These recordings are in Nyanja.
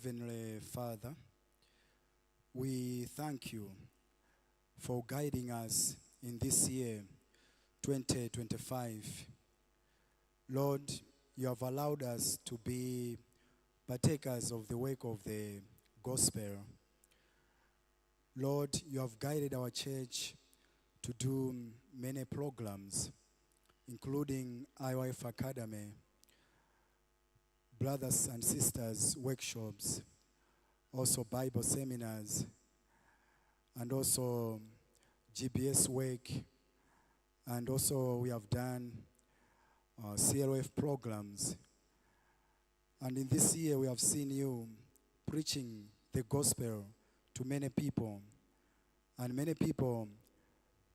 Heavenly Father, we thank you for guiding us in this year 2025. Lord, you have allowed us to be partakers of the work of the gospel. Lord, you have guided our church to do many programs, including IYF Academy, brothers and sisters workshops, also Bible seminars, and also GBS work, and also we have done CLF programs. And in this year, we have seen you preaching the gospel to many people, and many people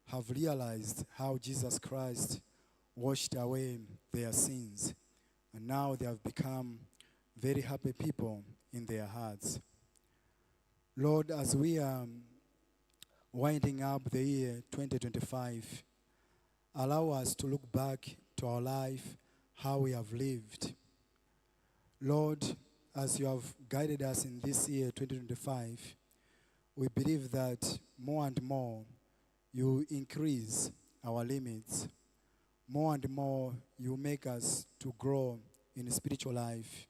have realized how Jesus Christ washed away their sins, and now they have become very happy people in their hearts. Lord, as we are winding up the year 2025, allow us to look back to our life, how we have lived. Lord, as you have guided us in this year 2025, we believe that more and more you increase our limits. More and more you make us to grow in spiritual life.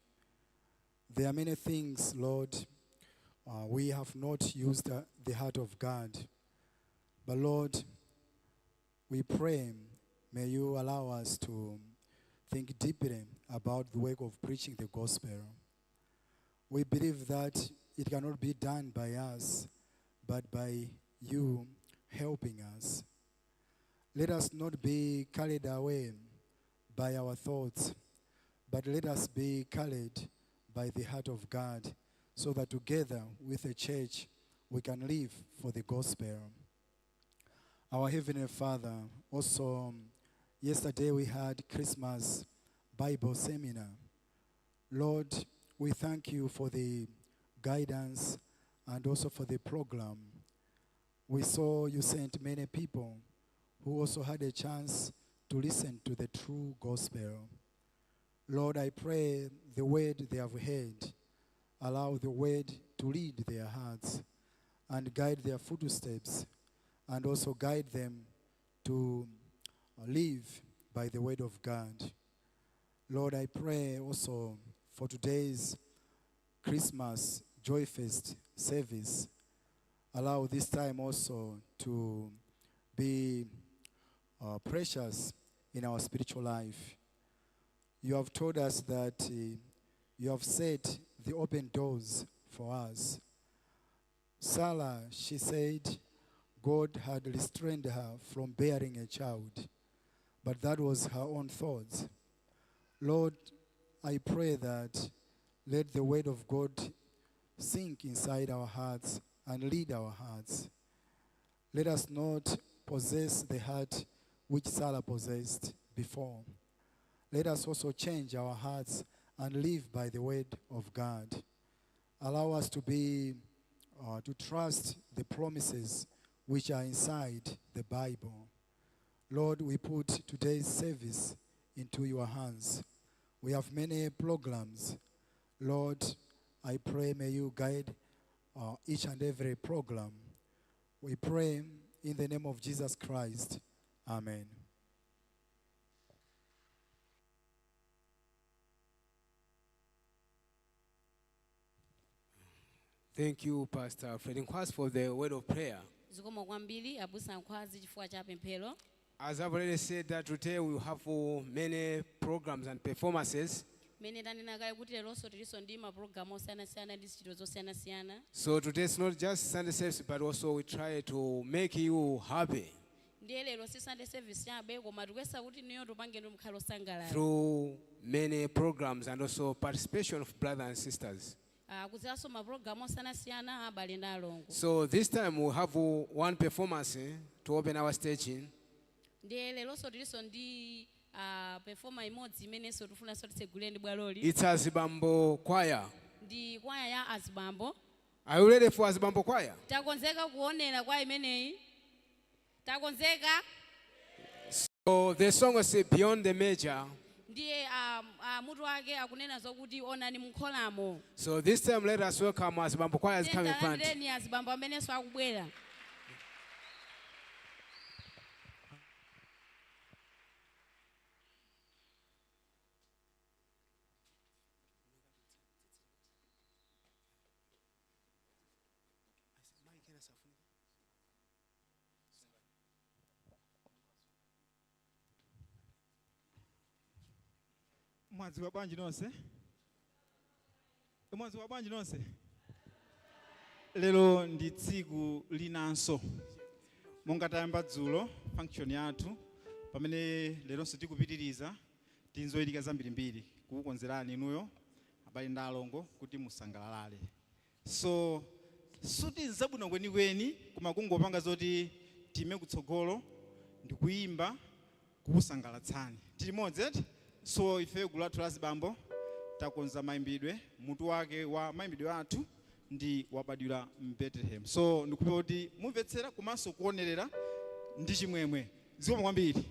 There are many things, Lord, we have not used the heart of God. But Lord, we pray, may you allow us to think deeply about the work of preaching the gospel. We believe that it cannot be done by us, but by you helping us. Let us not be carried away by our thoughts, but let us be carried by the heart of God, so that together with the church we can live for the gospel. Our Heavenly Father, also yesterday we had Christmas Bible seminar. Lord, we thank you for the guidance and also for the program. We saw you sent many people who also had a chance to listen to the true gospel. Lord, I pray the word they have heard, allow the word to lead their hearts and guide their footsteps, and also guide them to live by the word of God. Lord, I pray also for today's Christmas Joy Fest service. Allow this time also to be precious in our spiritual life. You have told us that you have set the open doors for us. Sarah, she said, God had restrained her from bearing a child, but that was her own thoughts. Lord, I pray that let the word of God sink inside our hearts and lead our hearts. Let us not possess the heart which Sarah possessed before. Let us also change our hearts and live by the word of God. Allow us to trust the promises which are inside the Bible. Lord, we put today's service into your hands. We have many programs. Lord, I pray may you guide each and every program. We pray in the name of Jesus Christ. Amen. Thank you, Pastor Fred Nkhwazi, for the word of prayer. Zikomo kwambiri abusa Nkhwazi chifukwa cha pemphero. As I've already said that today we have many programs and performances. Mene tanena kale kuti leronso tilinso ndi mapulogalamu osiyanasiyana ndi ntchito zosiyanasiyana. So today it's not just Sunday service, but also we try to make you happy Ndiye lero si Sunday service chabe koma tikuyesa kuti inuyo tipangeni mukhale osangalala through many programs and also participation of brothers and sisters. Ah, kudzeranso mapulogalamu osiyanasiyana abale ndi alongo. So this time we have one performance to open our stage. Ndiye leronso tilinso ndi performance imodzi imenenso tifunanso titsegulire ndi bwaloli. It's Azibambo Choir. Ndi kwaya ya azibambo. Are you ready for Azibambo Choir? Takonzeka kuonera kwa imeneyi? Takonzeka? So the song is Beyond the Measure. Ndiye mutu wake akunena zokuti onani mukholamo. So this time let us welcome Azibambo choir is coming front. Talandireni azibambo amenenso akubwera. Mwadzuka bwanji nonse? Mwadzuka bwanji nonse? Lero ndi tsiku linanso monga tayamba dzulo function yathu, pamene leronso tikupitiriza tinzoyitika zambirimbiri kukukonzerani inuyo abale ndi alongo kuti musangalalale. So suti zabwino kwenikweni, koma kungopanga zoti time kutsogolo ndikuyimba kukusangalatsani tili modzi eti. So ife gulu lathu la azibambo takonza mayimbidwe, mutu wake wa mayimbidwe athu ndi wabadwira m'Bethlehem. So ndikupempha kuti mumvetsera komanso kuonerera ndi chimwemwe. Zikomo kwambiri.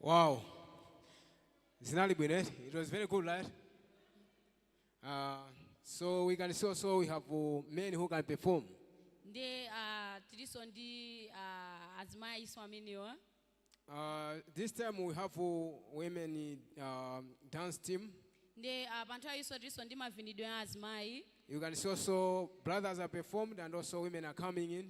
Wow. Zinali bwino, eh? It was very good, right? So we can see also we have men who can perform. Ndiye tilinso ndi azimayiso amenewa. This time we have women dance team. Ndiye pa nthawi iso tilinso ndi mavinidwe a azimayi. You can see also brothers have performed and also women are coming in.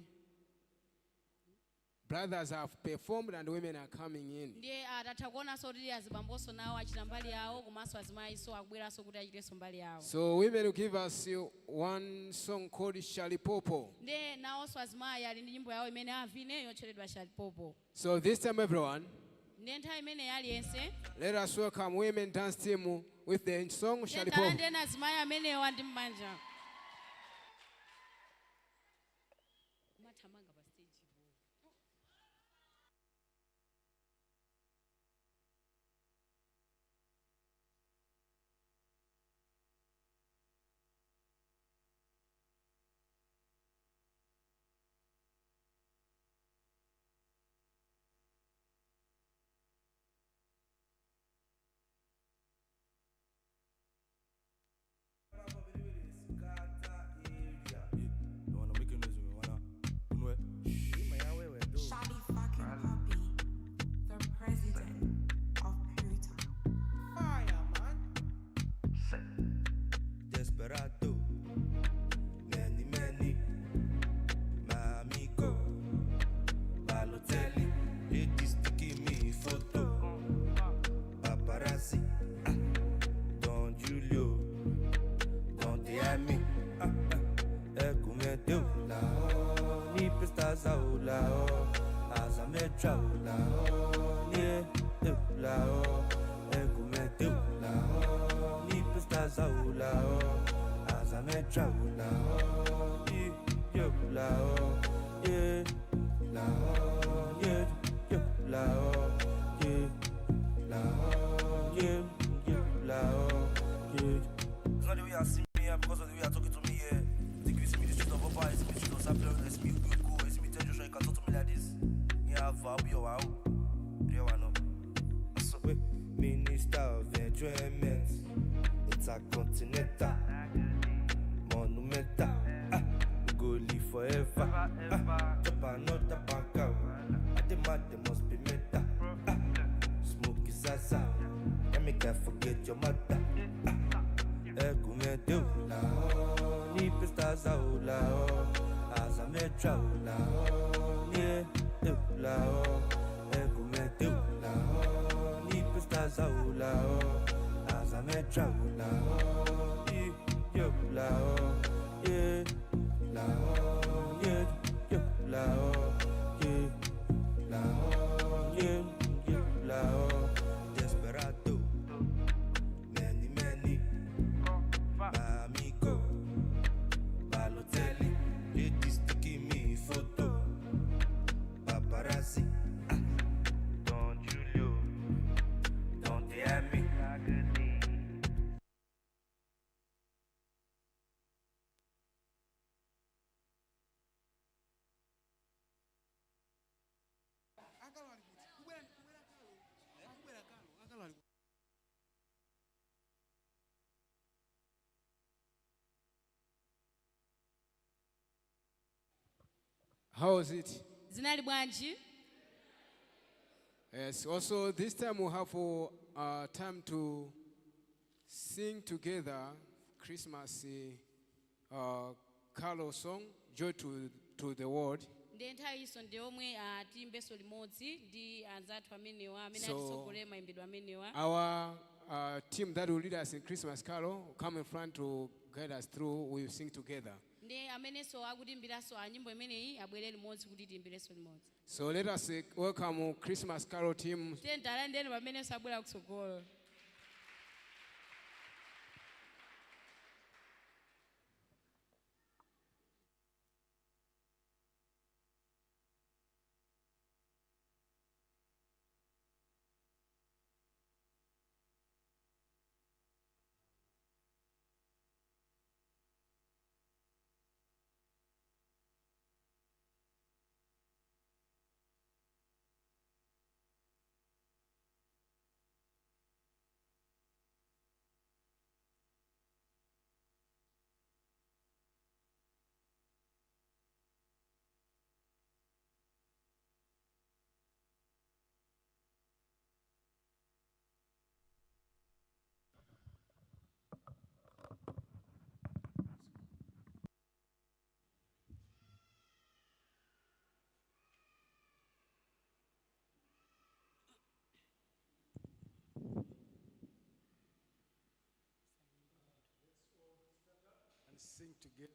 Brothers have performed and women are coming in. Ndiye atatha kuonanso kuti azibambonso nawo achita mbali yawo komanso azimayinso akubweranso kuti achitenso mbali yawo. So women will give us one song called Shalipopo. Ndiye nawonso azimayi ali ndi nyimbo yawo imene avine yotcheredwa Shalipopo. So this time, everyone, Ndiye nthawi imene aliyense let us welcome women dance team with the song ndiye Shalipopo. talandireni azimayi amenewa ndi m'manja. Mathamanga pa stage. Don't wanna make a noise, we wanna. Shadi fucking Poppy, the president of Pluto. Desperado, many, many, Mamico, Balotelli, ladies taking me photo, paparazzi, ah, Don Julio, Don Diami, ah, ah, eh, come te la, oh, ni pestaza la, oh, azametra la, oh, ni eh, la, oh, eh, come te la, oh, ni pestaza la, oh, azametra la, oh, ni yo la, oh, yeah, la, oh, yeah, yo la, oh, yeah, la, oh, yeah, yeah, la, oh, yeah. It's not the way I see me, yeah, because of the way you're talking to me, yeah. Think you see me the street of Opa, you see me the street of Sapler, you see me go, you see me tell Joshua, you can talk to me like this. Yeah, I'll be your wow. Real one, no. So, wait, Minister of Enjoyment, Intercontinental, Monumental, ah, we go live forever, ah, chop another bank out. I demand they must be meta, ah, smoke is zaza, let me can't forget your mother, ah, eh, come do la, oh, ni pestaza la, oh, azametra la, oh, ni eh, la, oh, eh, come do la, oh, ni pestaza la, oh, azametra la, oh, ni yo la, oh, yeah, la, oh, yeah, yo la, oh, yeah, la, oh, yeah, yeah, la, oh. Desperado, many, many, Mamico, Balotelli, ladies taking me photo, paparazzi, ah, Don Julio, Don Diami. How was it? Zinali bwanji? Yes, also this time we have time to sing together Christmas carol song, Joy to the World. Ndiye nthawi iso ndi yomwe tiyimbenso limodzi ndi anzathu amenewa amene So, atitsogolera mayimbidwe amenewa. Our team that will lead us in Christmas carol will come in front to guide us through. We will sing together. Ndiye amenenso akutimbiranso a nyimbo imeneyi abwere limodzi kuti tiyimbirenso limodzi. So let us welcome Christmas carol team. Tiye talandireni pamenenso abwera kutsogolo. sing together.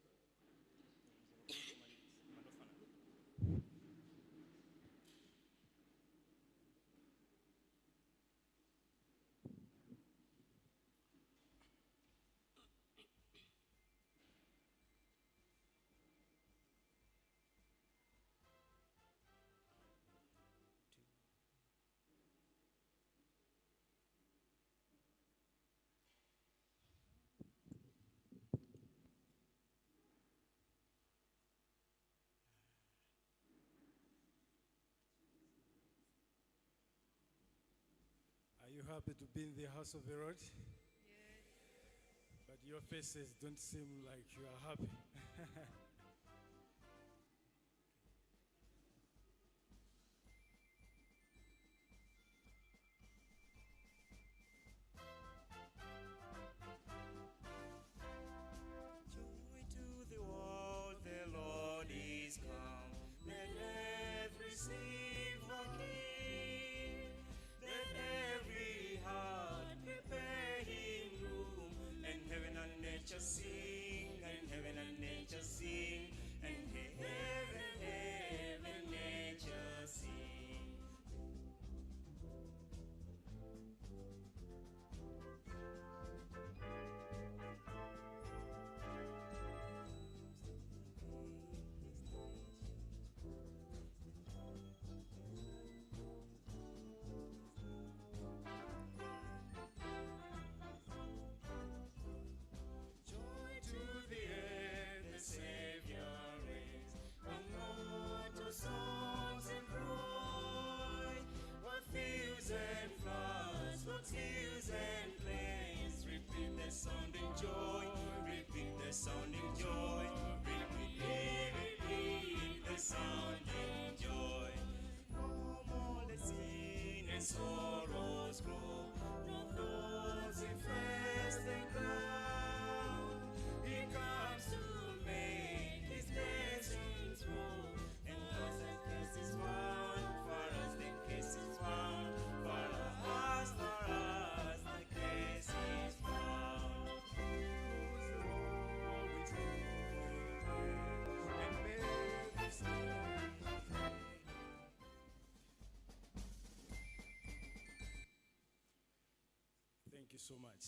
Are you happy to be in the house of the Lord? Yes. But your faces don't seem like you are happy. Joy to the world, the Lord is come. Let earth receive her King. Let every heart prepare him room. And heaven and nature sing, and heaven and nature sing, and heaven, heaven, nature sing. Joy to the earth, the Savior reigns. And mortal songs employ. What fields and floods, what hills and plains, repeat the sounding joy, repeat the sounding joy, repeat, repeat the sounding joy. No more let sin and sorrows grow, no thoughts infest the ground. He comes to make his blessings flow, and as the curse is found, for us the curse is found, for us the curse is found. Thank you so much.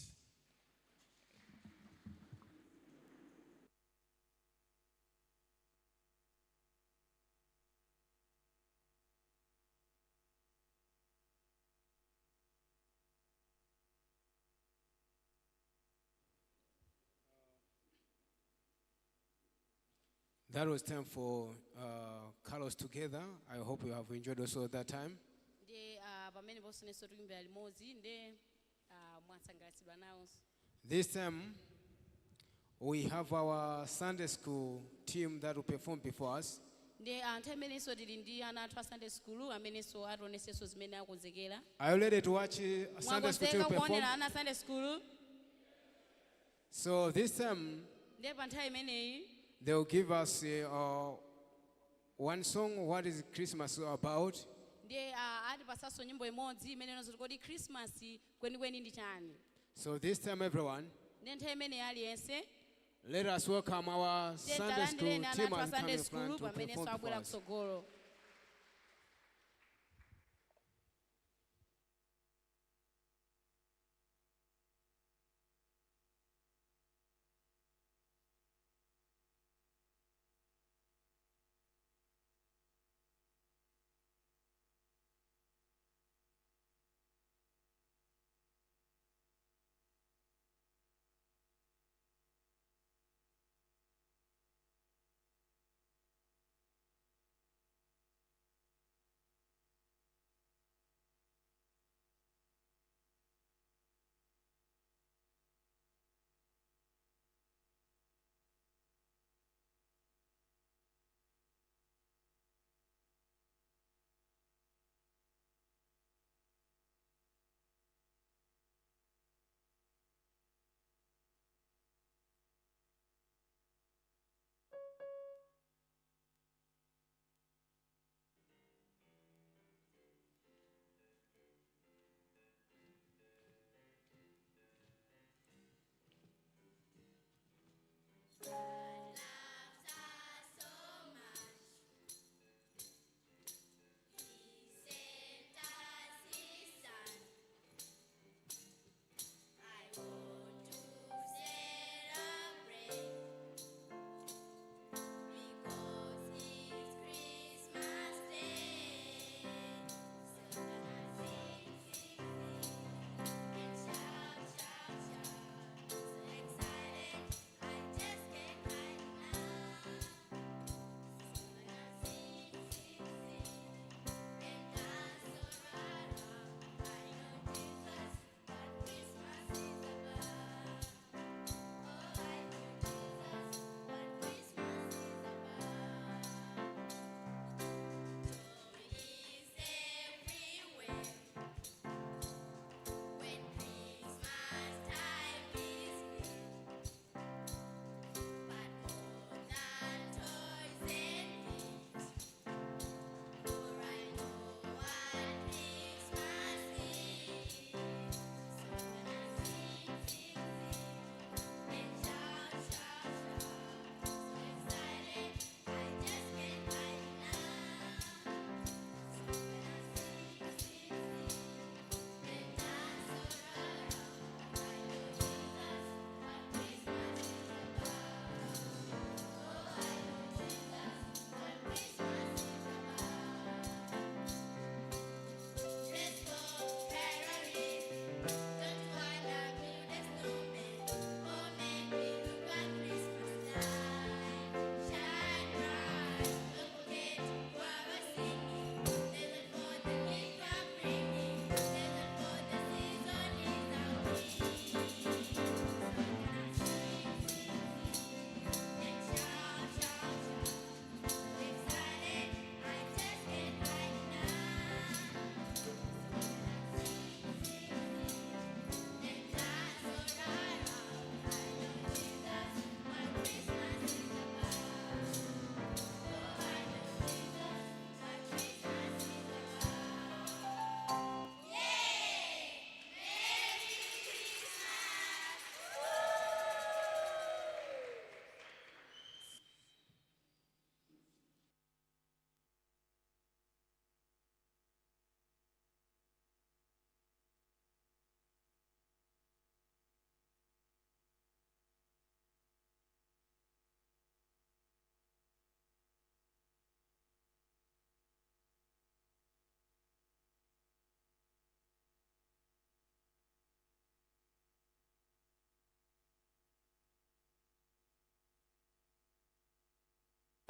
That was time for Carlos Together. I hope you have enjoyed also that time. Ndi pamene posonenso tikuimbira limodzi ndi mwasangalatsidwa nawonso. This time, we have our Sunday school team that will perform before us. Ndi anthu amenenso tili ndi ana athu a Sunday school amenenso ationesenso zimene akonzekera. Are you ready to watch Sunday school team Mwakonzeka perform? kuonera ana Sunday school? So this time, Ndiye pa nthawi imeneyi they will give us one song, what is Christmas about? Ndiye atipasanso nyimbo imodzi imene inonso kodi Christmas kwenikweni ndi chani. So this time, everyone, Ndiye nthawi imeneyi aliyense let us welcome our ndiye Sunday school talandireni ana team athu a and Sunday coming school front to pamenenso perform abwera before us. kutsogolo.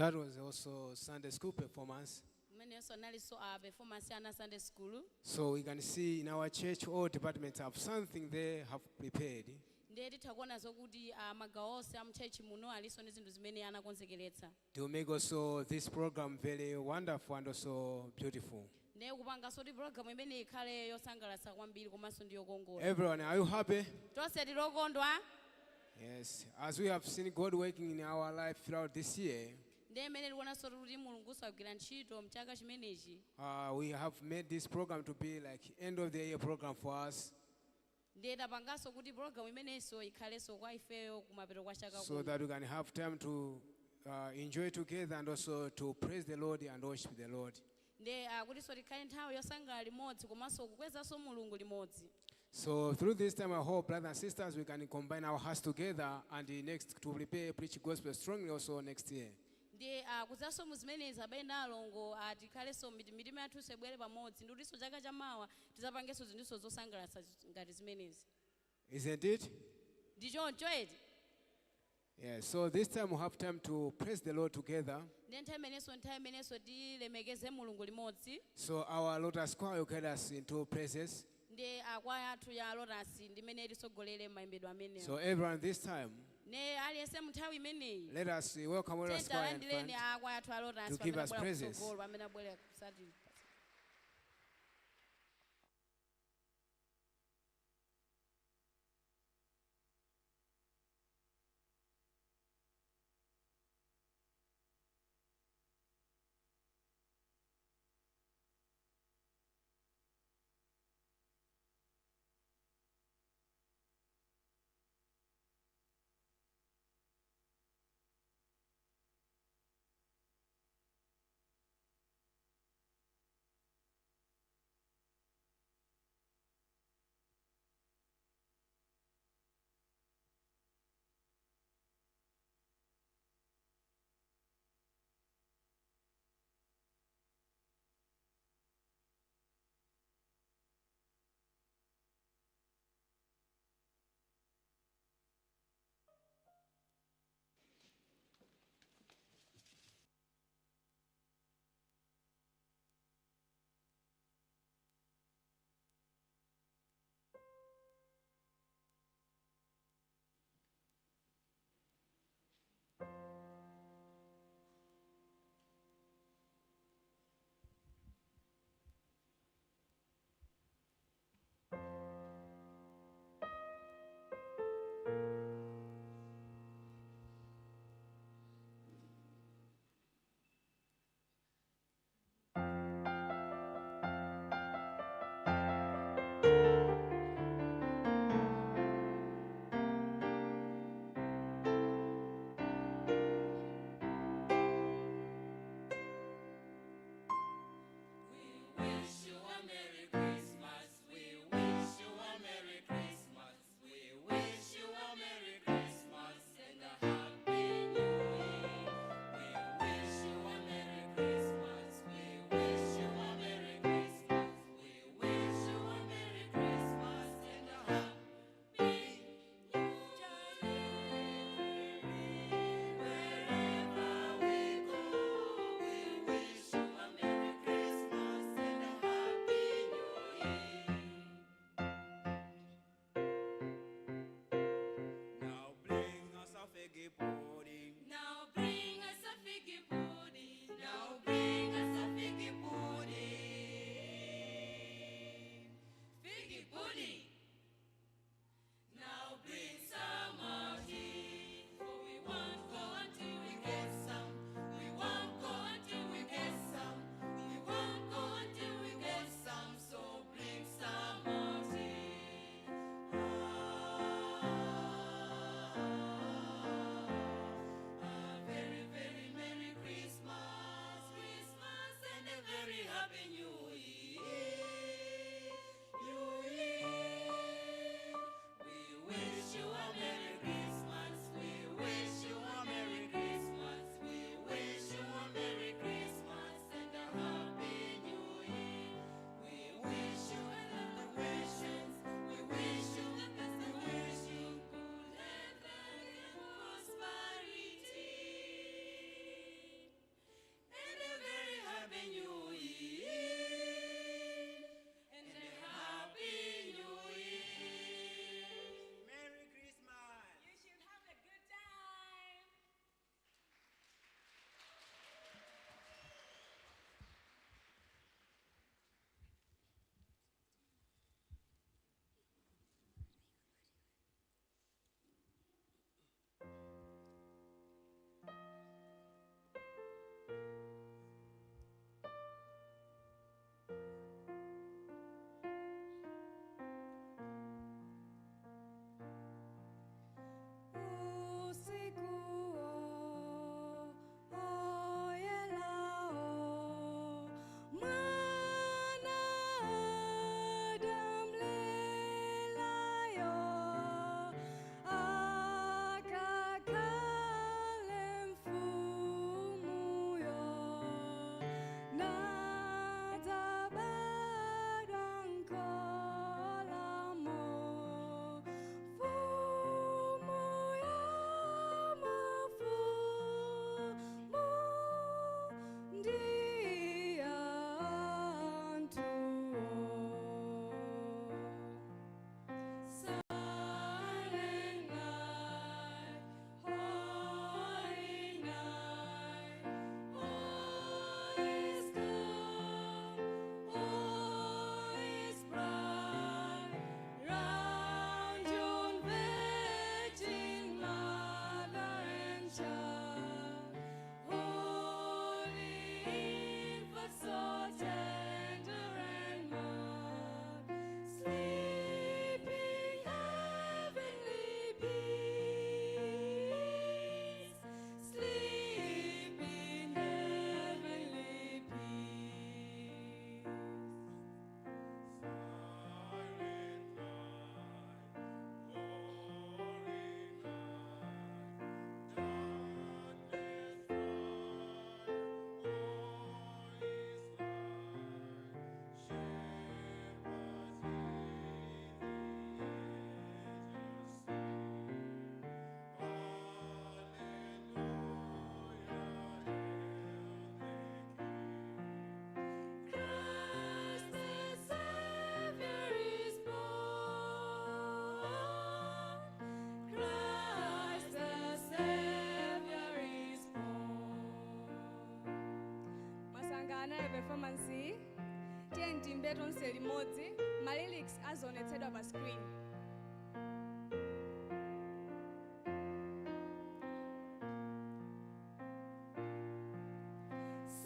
That was also Sunday school performance. Imeneyonso analinso a performance ana Sunday school. So we can see in our church, all departments have something they have prepared Ndiye titha kuona zokuti magawo onse a mchechi muno alinso ndi zinthu zimene anakonzekeretsa to make also this program very wonderful and also beautiful. Ndiye kupanganso kuti programu imene ikhale yosangalatsa kwambiri komanso ndi yokongola. Everyone, are you happy? Tonse tilokondwa? Yes. As we have seen God working in our life throughout this year, Ndiye imene tikuonanso kuti Mulungu sagwira ntchito mchaka chimenechi, we have made this program to be like end of the year program for us, ndiye tapanganso kuti programu imenenso ikhalenso kwa ifeyo kumapeto kwa chaka so kuno, that we can have time to enjoy together and also to praise the Lord and worship the Lord. Ndiye kutinso tikhale nthawi yosangalala limodzi komanso kukwezanso Mulungu limodzi. So through this time, I hope, brothers and sisters, we can combine our hearts together and the next to prepare, preach gospel strongly also next year. Ndiye kuzanso muzimenezi abale ndi alongo tikhalenso mitima yathunso ibwere pamodzi ndi kutinso chaka chamawa tizapangenso zinthuso zosangalatsa ngati zimenezi. Isn't it? Ndi choncho eti? Yeah, so this time we have time to praise the Lord together. Ndiye nthawi imenenso tilemekeze Mulungu limodzi. So our Lotus Choir will guide us into praises. Ndiye akwaya athu ya Lotus ndimene tisogolere mayimbidwe amenewo. So everyone this time, Ne aliyense mu nthawi imeneyi, let us welcome Lotus Choir in talandireni front akwaya athu a Lotus to give pamene us abwera praises. kutsogolo pamene abwera kusati. Performance iyi. Tiye tiyimbe tonse limodzi, ma lyrics azaonetsedwa pa screen.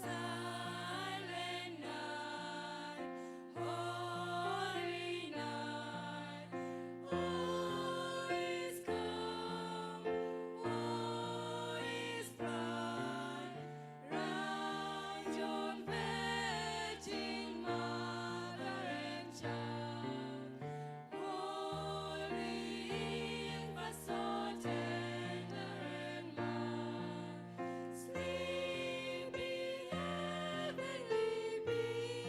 Silent night, holy night, all is calm, all is bright, round yon virgin mother and child, holy infant, so tender and mild. Sleep in heavenly peace.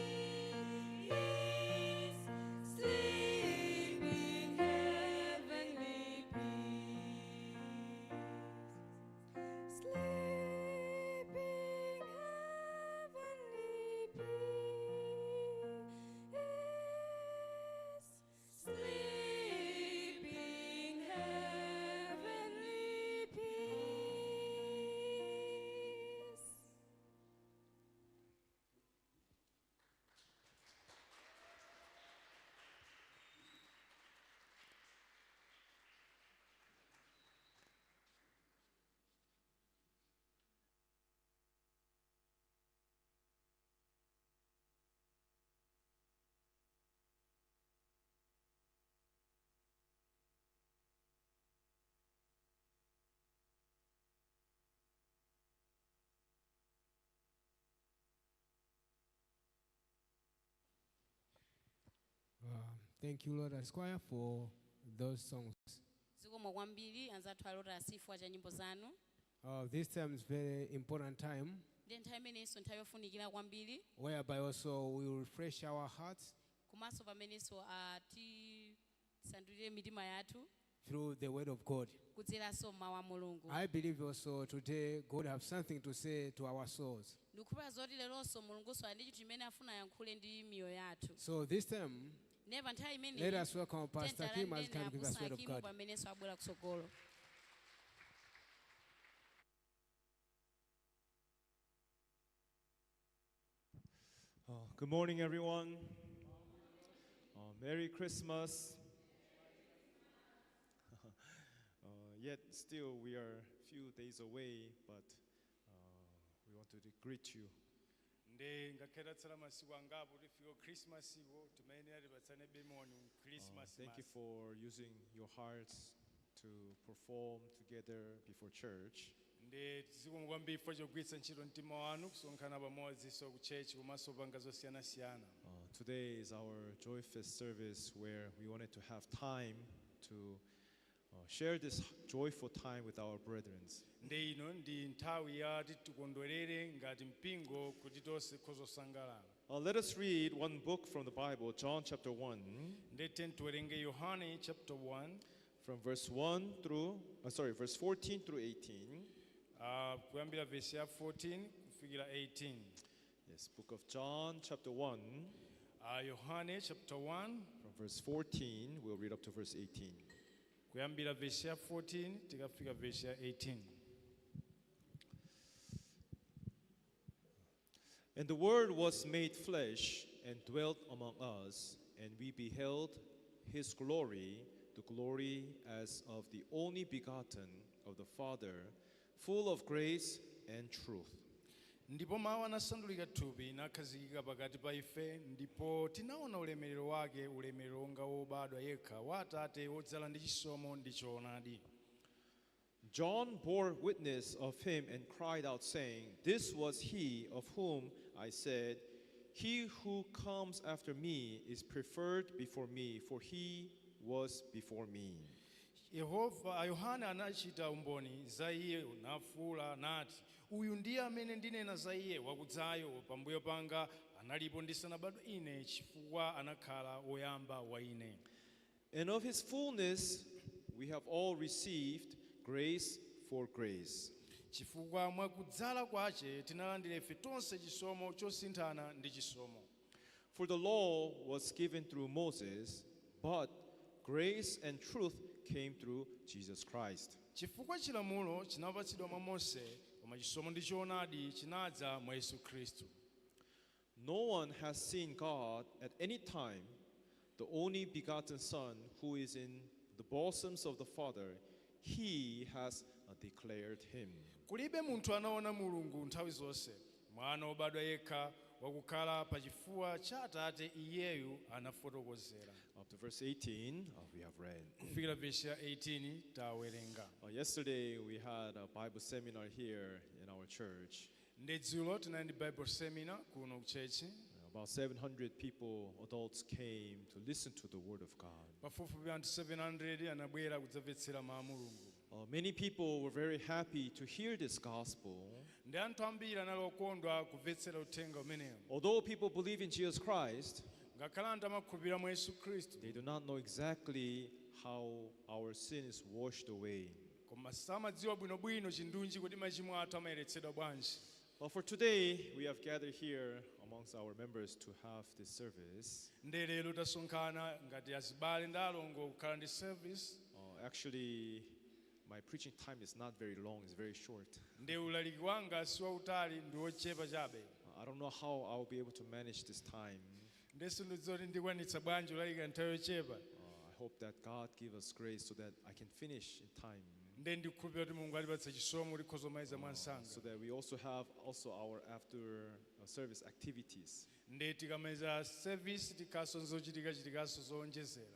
Sleep in heavenly peace. Sleep in heavenly peace. Sleep in heavenly peace. Thank you, Lotus Choir, for those songs. Zikomo kwambiri anzathu a Lotus chifukwa cha nyimbo zanu. This time is very important time, Ndiye nthawi imenenso nthawi yofunikira kwambiri, whereby also we will refresh our hearts komanso pamenenso tisandulire mitima yathu through the Word of God. Kudzeranso mawu a Mulungu. I believe also today God have something to say to our souls. Ndikukhulupirira zoti leronso Mulungunso ali ndi chinthu chimene afuna ayankhule ndi miyoyo yathu. So this time, Ndiye pa nthawi imeneyi, let us welcome Pastor Kim as can give us word of Abusa God. Pamenenso abwera kutsogolo. Good morning, everyone. Merry Christmas. Yet still we are a few days away, but we want to greet you. Ndi ngakhale tatsala masiku angapo tifike Christmasiko, timayenera tipatsane moni Christmas. Thank you for using your hearts to perform together before church. Ndi zikomo kwambiri chifukwa chogwiritsa ntchito mtima wanu kusonkhana pamodzi so ku church komanso panga zosiyanasiyana. Today is our Joy Fest service, where we wanted to have time to share this joyful time with our brethren. Ndi ino ndi nthawi yati tikondwerere ngati mpingo kuti tonse tikhoza kusangalala. Let us read one book from the Bible, John chapter 1, Ndi tiyeni tiwerenge Yohane chapter 1, from verse 1 through, sorry, verse 14 through 18. Kuyambira verse ya 14 kufikira 18. Yes, book of John chapter 1, Yohane chapter 1, from verse 14, we'll read up to verse 18. Kuyambira verse ya 14 tikafika verse ya 18. And the Word was made flesh and dwelt among us, and we beheld his glory, the glory as of the only begotten of the Father, full of grace and truth. Ndipo mawu anasandulika thupi nakhazikika pakati pa ife, ndipo tinaona ulemerero wake, ulemerero wonga wobadwa yekha wa Atate, wodzala ndi chisomo ndi choonadi. John bore witness of him and cried out, saying, "This was he of whom I said, 'He who comes after me is preferred before me, for he was before me.'" Yehova Yohane anachita umboni za iye nafuula nati, "Uyu ndiye amene ndinena za iye, wakudzayo pambuyo panga analipo ndisanabadwe ine, chifukwa anakhala woyamba wa ine." And of his fullness we have all received grace for grace. Chifukwa mwakudzala kwace tinalandira ife tonse chisomo chosinthana ndi chisomo. For the law was given through Moses, but grace and truth came through Jesus Christ. Chifukwa chilamulo chinapatsidwa mwa Mose, koma chisomo ndi choonadi chinadza mwa Yesu Khristu. No one has seen God at any time, the only begotten Son who is in the bosoms of the Father, he has declared him. Kulibe munthu anaona Mulungu nthawi zonse, mwana wobadwa yekha wakukhala pachifuwa cha Atate, iyeyu anafotokozera. Up to verse 18, we have read. Kufikira vesi ya 18 tawerenga. Yesterday we had a Bible seminar here in our church. Ndi dzulo tinali ndi Bible seminar kuno ku church. About 700 people, adults, came to listen to the Word of God. Pafupifupi anthu 700 anabwera kudzamvetsera mawu a Mulungu. Many people were very happy to hear this gospel. Ndi anthu ambiri anali okondwa kumvetsera uthenga umenewu. Although people believe in Jesus Christ, ngakhale anthu amakhulupirira mwa Yesu Khristu, they do not know exactly how our sin is washed away. Koma samadziwa bwinobwino chindunji kuti machimo athu amayeretsedwa bwanji. Well, for today, we have gathered here amongst our members to have this service. Ndi lero tasonkhana ngati azibale ndi alongo kukhala ndi service. Actually, my preaching time is not very long, it's very short. Ndi ulaliki wanga si wautali, ndi wochepa chabe. I don't know how I will be able to manage this time. Ndi sindidziwa kuti ndikwanitsa bwanji ulalika nthawi yochepa. I hope that God give us grace so that I can finish in time. Ndi ndikukhulupirira kuti Mulungu atipatsa chisomo kuti tikhoza kumaliza mwansanga. So that we also have also our after service activities. Ndi tikamaliza service tikhaso zochitikachitikaso zowonjezera.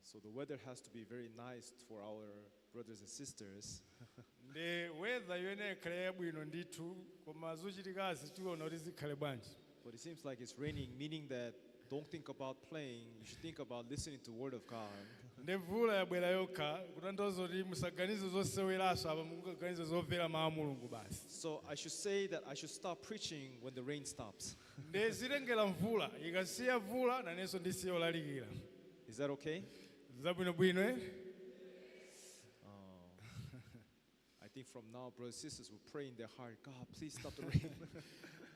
So the weather has to be very nice for our brothers and sisters. Ndi weather yoyenera ikhale yabwino ndithu, koma zochitikazi tiona kuti zikhale bwanji. But it seems like it's raining, meaning that don't think about playing. You should think about listening to the Word of God. Ndi mvula yabwera yokha kutanthauza kuti musaganize zoseweraso apa, mukaganize zomvera mawu a Mulungu basi. So I should say that I should stop preaching when the rain stops. Ndi zitengera mvula, ikasiya mvula nanenso ndisiye ulalikira. Is that okay? Zabwinobwino, eh? I think from now, brothers and sisters will pray in their heart, "God, please stop the rain."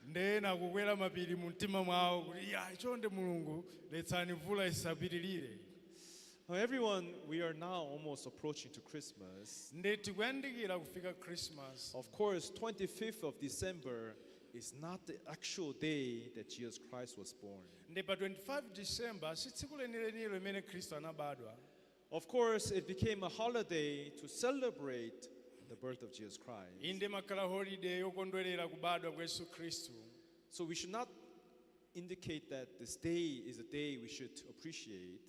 Ndi ena akukwera mapiri mu mtima mwawo kuti ya chonde Mulungu letsani mvula isapitirire. Now, everyone, we are now almost approaching to Christmas. Ndi tikuyandikira kufika Christmas. Of course, 25th of December is not the actual day that Jesus Christ was born. Ndi pa 25 December si tsiku lenilenilo limene Khristu anabadwa. Of course, it became a holiday to celebrate the birth of Jesus Christ. Inde makhala holiday yokondwerera kubadwa kwa Yesu Khristu. So we should not indicate that this day is a day we should appreciate.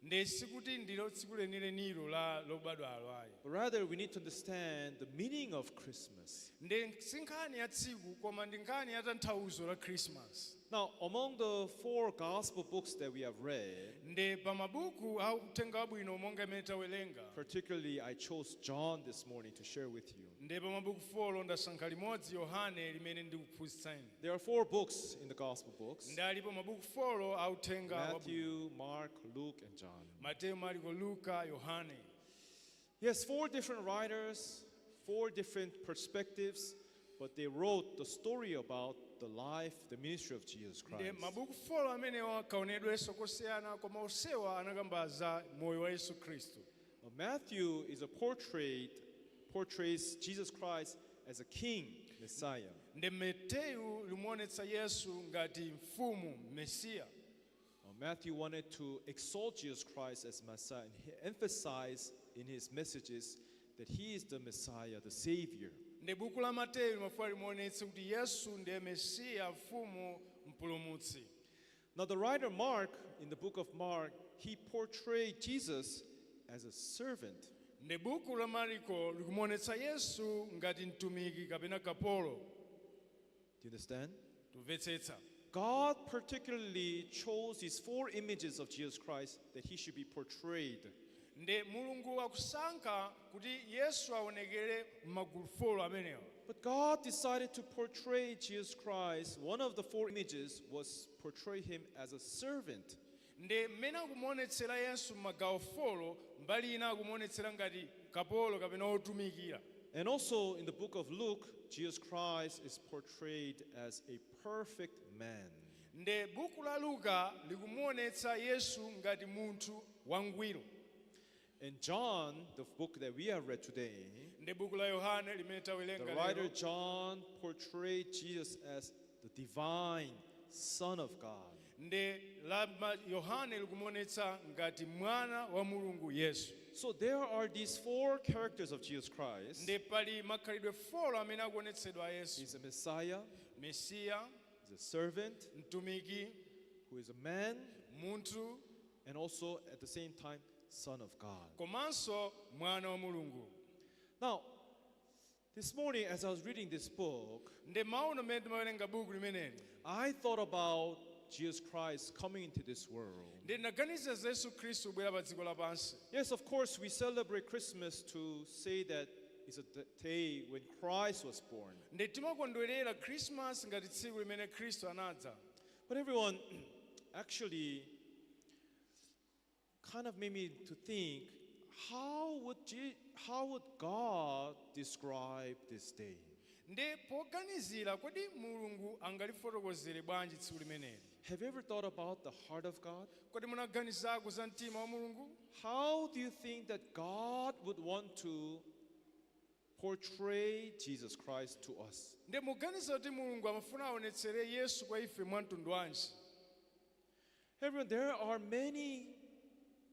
Ndi sikuti ndilo tsiku lenilenilo la lobadwalo ayi. But rather, we need to understand the meaning of Christmas. Ndi si nkhani ya tsiku koma ndi nkhani ya tanthauzo la Christmas. Now, among the four gospel books that we have read, ndi pa mabuku a uthenga wabwino monga imene tawerenga, particularly I chose John this morning to share with you. Ndi pa mabuku 4 ndasankha limodzi Yohane limene ndikuphunzitsani. There are four books in the gospel books: Ndi alipo mabuku 4 a uthenga wabwino. Matthew, Mark, Luke, and John. Mateyu, Mariko, Luka, Yohane. Yes, four different writers, four different perspectives, but they wrote the story about the life, the ministry of Jesus Ndi Christ. mabuku 4 amenewa kaonedwenso kosiyana koma onsewa anakamba za moyo wa Yesu Khristu. Matthew is a portrait, portrays Jesus Christ as a king, Messiah. Ndi Mateyu limuonetsa Yesu ngati mfumu Mesiya. Matthew wanted to exalt Jesus Christ as Messiah, and he emphasized in his messages that he is the Messiah, the Savior. Ndi buku la Mateyu limafuna limuonetse kuti Yesu ndiye Mesiya, mfumu, mpulumutsi. Now, the writer Mark, in the book of Mark, he portrayed Jesus as a servant. Ndi buku la Mariko likumuonetsa Yesu ngati mtumiki kapena kapolo. Do you understand? Tumvetsetsa? God particularly chose these four images of Jesus Christ that he should be portrayed. Ndi Mulungu akusankha kuti Yesu aonekere m'magulu 4 amenewa. But God decided to portray Jesus Christ. One of the four images was portray him as a servant. Ndi mmene akumuonetsera Yesu m'magawo 4, mbali ina akumuonetsera ngati kapolo kapena otumikira. And also in the book of Luke, Jesus Christ is portrayed as a perfect man. Ndi buku la Luka likumuonetsa Yesu ngati munthu wangwiro. In John, the book that we have read today, ndi buku la Yohane limene the tawerenga writer lero, John portrayed Jesus as the divine Son of God. Ndi la Yohane likumuonetsa ngati mwana wa Mulungu Yesu. So there are these four characters of Jesus Christ. Ndi pali makhalidwe 4 amene akuonetsedwa a Yesu. He's a Messiah, Mesiya, he's a servant, mtumiki, who is a man, munthu, and also at the same time, Son of God. Komanso mwana wa Mulungu. Now, this morning as I was reading this book, Ndi mauno mmene timawerenga buku limeneli, I thought about Jesus Christ coming into this world. Ndi ndinaganiza za Yesu Khristu kubwera pa dziko lapansi. Yes, of course, we celebrate Christmas to say that it's a day when Christ was born. Ndi timakondwerera Christmas ngati tsiku limene Khristu anadza. But everyone, actually kind of made me to think, how would God describe this day? Ndi poganizira kodi Mulungu angalifotokozere bwanji tsiku limeneli? Have you ever thought about the heart of God? Kodi munaganizako za mtima wa Mulungu? How do you think that God would want to portray Jesus Christ to us? Ndi muganiza kuti Mulungu amafuna aonetsere Yesu kwa ife mwa mtundu wanji? Everyone, there are many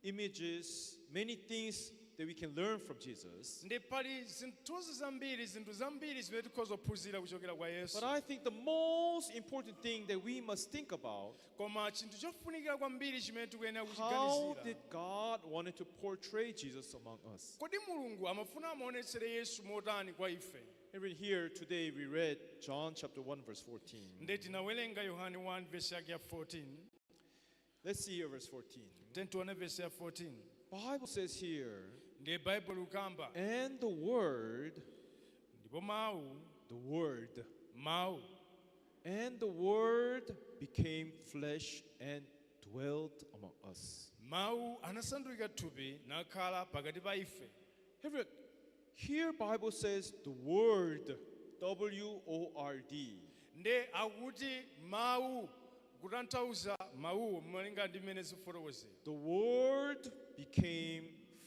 images, many things that we can learn from Jesus. Ndi pali zinthuzi zambiri, zinthu zambiri zimene tikhoza kuphunzira kuchokera kwa Yesu. But I think the most important thing that we must think about, Koma chinthu chofunikira kwambiri chimene tikuyenera how kuchiganizira, did God wanted to portray Jesus among us? Kodi Mulungu amafuna amaonetsere Yesu motani kwa ife? Even here today we read John chapter 1 verse 14. Ndi tinawerenga Yohane 1 verse yake ya 14. Let's see here verse 14. Tiyeni tione verse ya 14. Bible says here, Ndi Bible ukamba, and the Word, ndipo mawu, the Word, mawu, and the Word became flesh and dwelt among us. Mawu anasandulika thupi nakhala pakati pa ife. Everyone, here Bible says the Word, W-O-R-D. Ndi akuti mawu, kutanthauza mawuwo malinga ndi mmene zikufotokozera. The Word became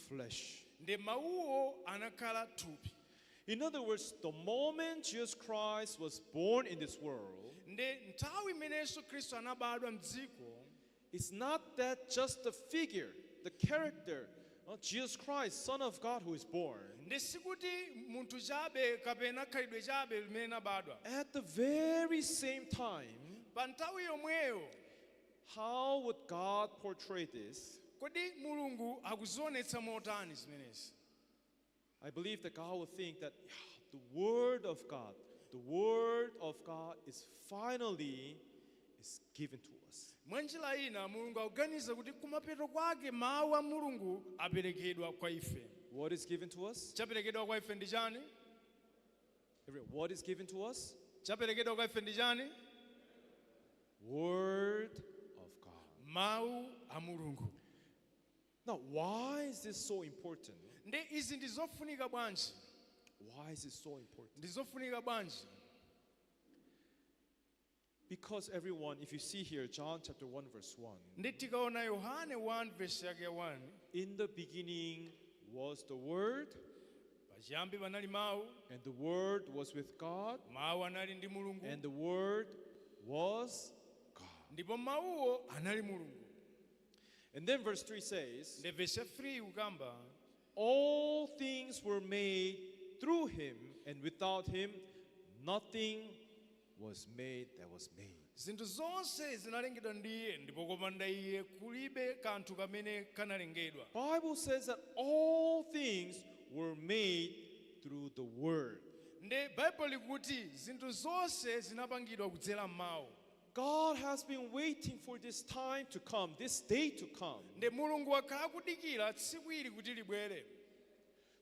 flesh. Ndi mawuwo anakhala thupi. In other words, the moment Jesus Christ was born in this world, Ndi nthawi imene Yesu Khristu anabadwa mdziko, it's not that just the figure, the character, Jesus Christ, Son of God, who is born. Ndi sikuti munthu chabe kapena khalidwe chabe limene anabadwa. At the very same time, pa nthawi yomweyo, how would God portray this? Kodi Mulungu akuzionetsa motani zimenezi? I believe that God will think that the Word of God, the Word of God is finally is given to us. Mwa njira ina Mulungu akuganiza kuti kumapeto kwake mawu a Mulungu aperekedwa kwa ife. What is given to us? Chaperekedwa kwa ife ndi chani? What is given to us? Chaperekedwa kwa ife ndi chani? Word of God. Mawu a Mulungu. Now, why is this so important? Ndi izi ndi zofunika bwanji? Why is it so important? Ndi zofunika bwanji? Because everyone, if you see here, John chapter 1 verse 1. Ndi tikaona Yohane 1 verse yake 1. In the beginning was the Word, Pachiyambi panali mawu, and the Word was with God, mawu anali ndi Mulungu, and the Word was God. Ndipo mawuwo anali Mulungu. And then verse 3 says, Ndi verse 3 ukamba, all things were made through him, and without him nothing was made that was made. Zinthu zonse zinalengedwa ndi iye, ndipo kopanda iye kulibe kanthu kamene kanalengedwa. Bible says that all things were made through the Word. Ndi Bible likuti zinthu zonse zinapangidwa kudzera m'mawu. God has been waiting for this time to come, this day to come, Ndi Mulungu wakhala akudikira tsiku ili kuti libwere,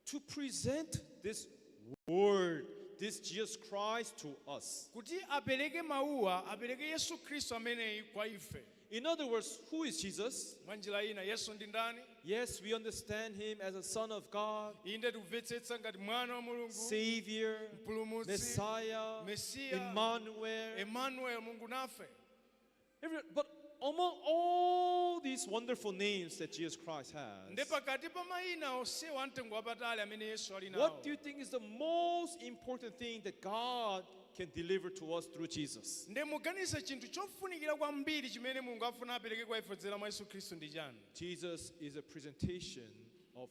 to present this Word, this Jesus Christ to us. Kuti apereke mawuwa, apereke Yesu Khristu ameneyi kwa ife. In other words, who is Jesus? Mwa njira ina, Yesu ndi ndani? Yes, we understand him as a Son of God, Inde tikumvetsetsa ngati mwana wa Mulungu, Savior, Mpulumutsi, Messiah, Mesiya, Emmanuel. Emmanuel, Mulungu nafe. But among all these wonderful names that Jesus Christ has, Ndi pakati pa mayina onsewa amtengo wapatali amene Yesu ali nawo, what do you think is the most important thing that God can deliver to us through Jesus? Nde muganize chinthu chofunikira kwambiri chimene Mulungu afuna apereke kwa ife kudzera mwa Yesu Khristu ndi chani? Jesus is a presentation of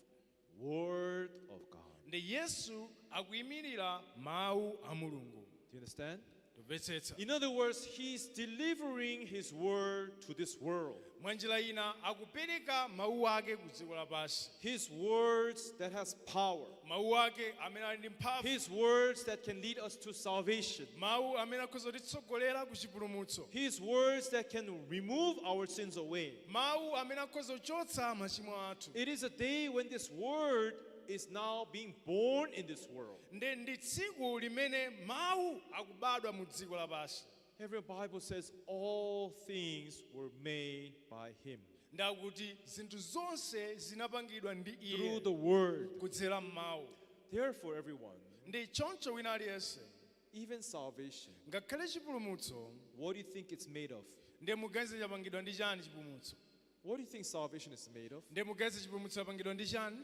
Word of God. Ndi Yesu akuyimirira mawu a Mulungu. Do you understand? Tumvetsetsa? In other words, he's delivering his word to this world. Mwa njira ina akupereka mawu ake ku dziko lapansi. His words that has power. Mawu ake amene ali ndi mphamvu. His words that can lead us to salvation. Mawu amene akhoza kutitsogolera ku chipulumutso. His words that can remove our sins away. Mawu amene akhoza kuchotsa machimo athu. It is a day when this word is now being born in this world. Ndi ndi tsiku limene mawu akubadwa mu dziko lapansi. Every Bible says all things were made by him. Ndakuti zinthu zonse zinapangidwa ndi iye Through the word. Kudzera m'mawu. Therefore, everyone, Ndi choncho wina aliyense, even salvation, ngakhale chipulumutso, what do you think it's made of? Ndi muganize chapangidwa ndi chani chipulumutso? What do you think salvation is made of? Ndi muganize chipulumutso chapangidwa ndi chani?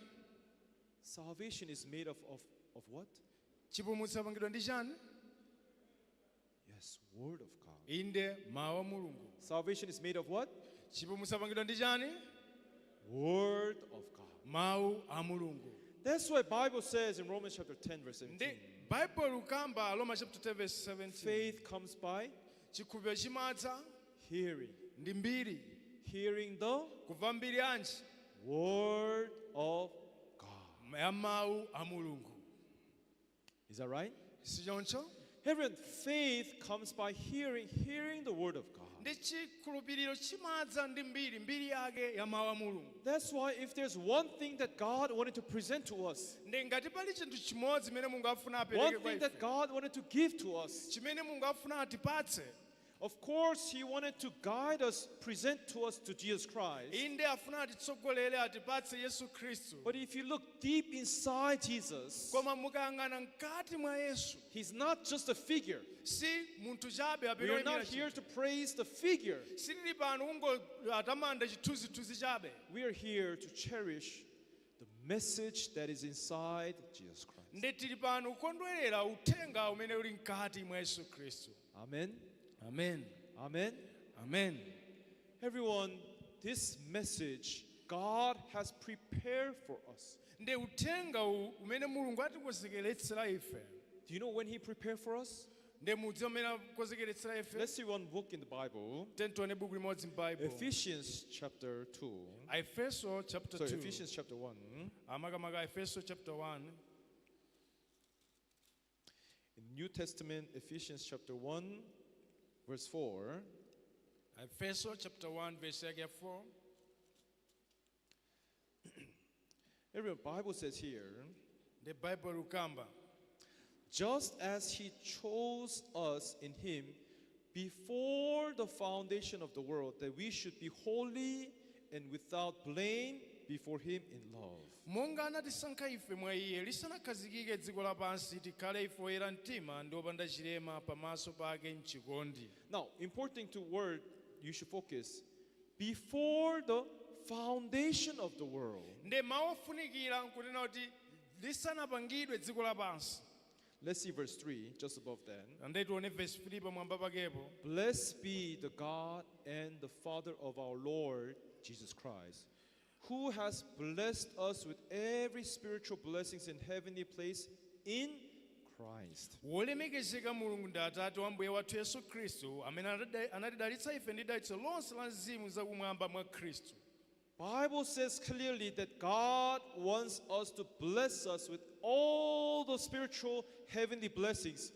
Salvation is made of what? Chipulumutso chapangidwa ndi chani? Yes, word of God. Inde mawu a Mulungu. Salvation is made of what? Chipulumutso chapangidwa ndi chani? Word of God. Mawu a Mulungu. That's why Bible says in Romans chapter 10 verse 17. Ndi Bible ukamba Roma chapter 10 verse 17. Faith comes by chikhulupiriro chimadza hearing. Ndi mbiri. Hearing the kumva mbiri yanji? Word of God. Ya mawu a Mulungu. Is that right? Si choncho? Everyone, faith comes by hearing, hearing the word of God. Ndi chikhulupiriro chimadza ndi mbiri, mbiri yake ya mawu a Mulungu. That's why if there's one thing that God wanted to present to us, Ndi ngati pali chinthu chimodzi chimene Mulungu afuna apereke one kwa thing ife, that God wanted to give to us, chimene Mulungu afuna atipatse, of course, he wanted to guide us, present to us to Jesus Christ. Inde afuna atitsogolere atipatse Yesu Khristu. But if you look deep inside Jesus, koma mukayang'ana mkati mwa Yesu, he's not just a figure. Si munthu chabe We apere are not oyimira here chinthu. to praise the figure. Sitili pano kungo atamanda chithunzithunzi chabe. We are here to cherish the message that is inside Jesus Christ. Ndi tili pano kukondwerera uthenga umene uli mkati mwa Yesu Khristu. Amen. Amen. Amen. Amen. Everyone, this message God has prepared for us. Ndi uthenga uwu umene Mulungu atikonzekeretsera ife. Do you know when he prepared for us? Ndi mudzi umene akukonzekeretsera ife. Let's see one book in the Bible. Tione buku limodzi m'Bible. Ephesians chapter 2. Efeso chapter Sorry, 2. Ephesians chapter 1. Amakamaka Efeso chapter 1. In the New Testament, Ephesians chapter 1, verse 4. Efeso chapter 1, verse yake ya 4. Everyone, Bible says here, The Bible ukamba, just as he chose us in him before the foundation of the world, that we should be holy and without blame before him in love. Monga anatisankha ife mwa iye lisanakhazikike dziko lapansi tikhale ife oyera mtima ndi opanda chilema pamaso pake mchikondi. Now, important to word you should focus. Before the foundation of the world. Ndi mawu ofunikira nkunena kuti lisanapangidwe dziko lapansi. Let's see verse 3, just above that. Ndiye tione verse 3 pamwamba pakepo. Blessed be the God and the Father of our Lord Jesus Christ, who has blessed us with every spiritual blessings in heavenly place in Christ. Wolemekezeka Mulungu ndi Atate wa Mbuye wathu Yesu Khristu amene anatidalitsa ife ndi dalitso lonse la mzimu zakumwamba mwa Khristu. Bible says clearly that God wants us to bless us with all the spiritual heavenly blessings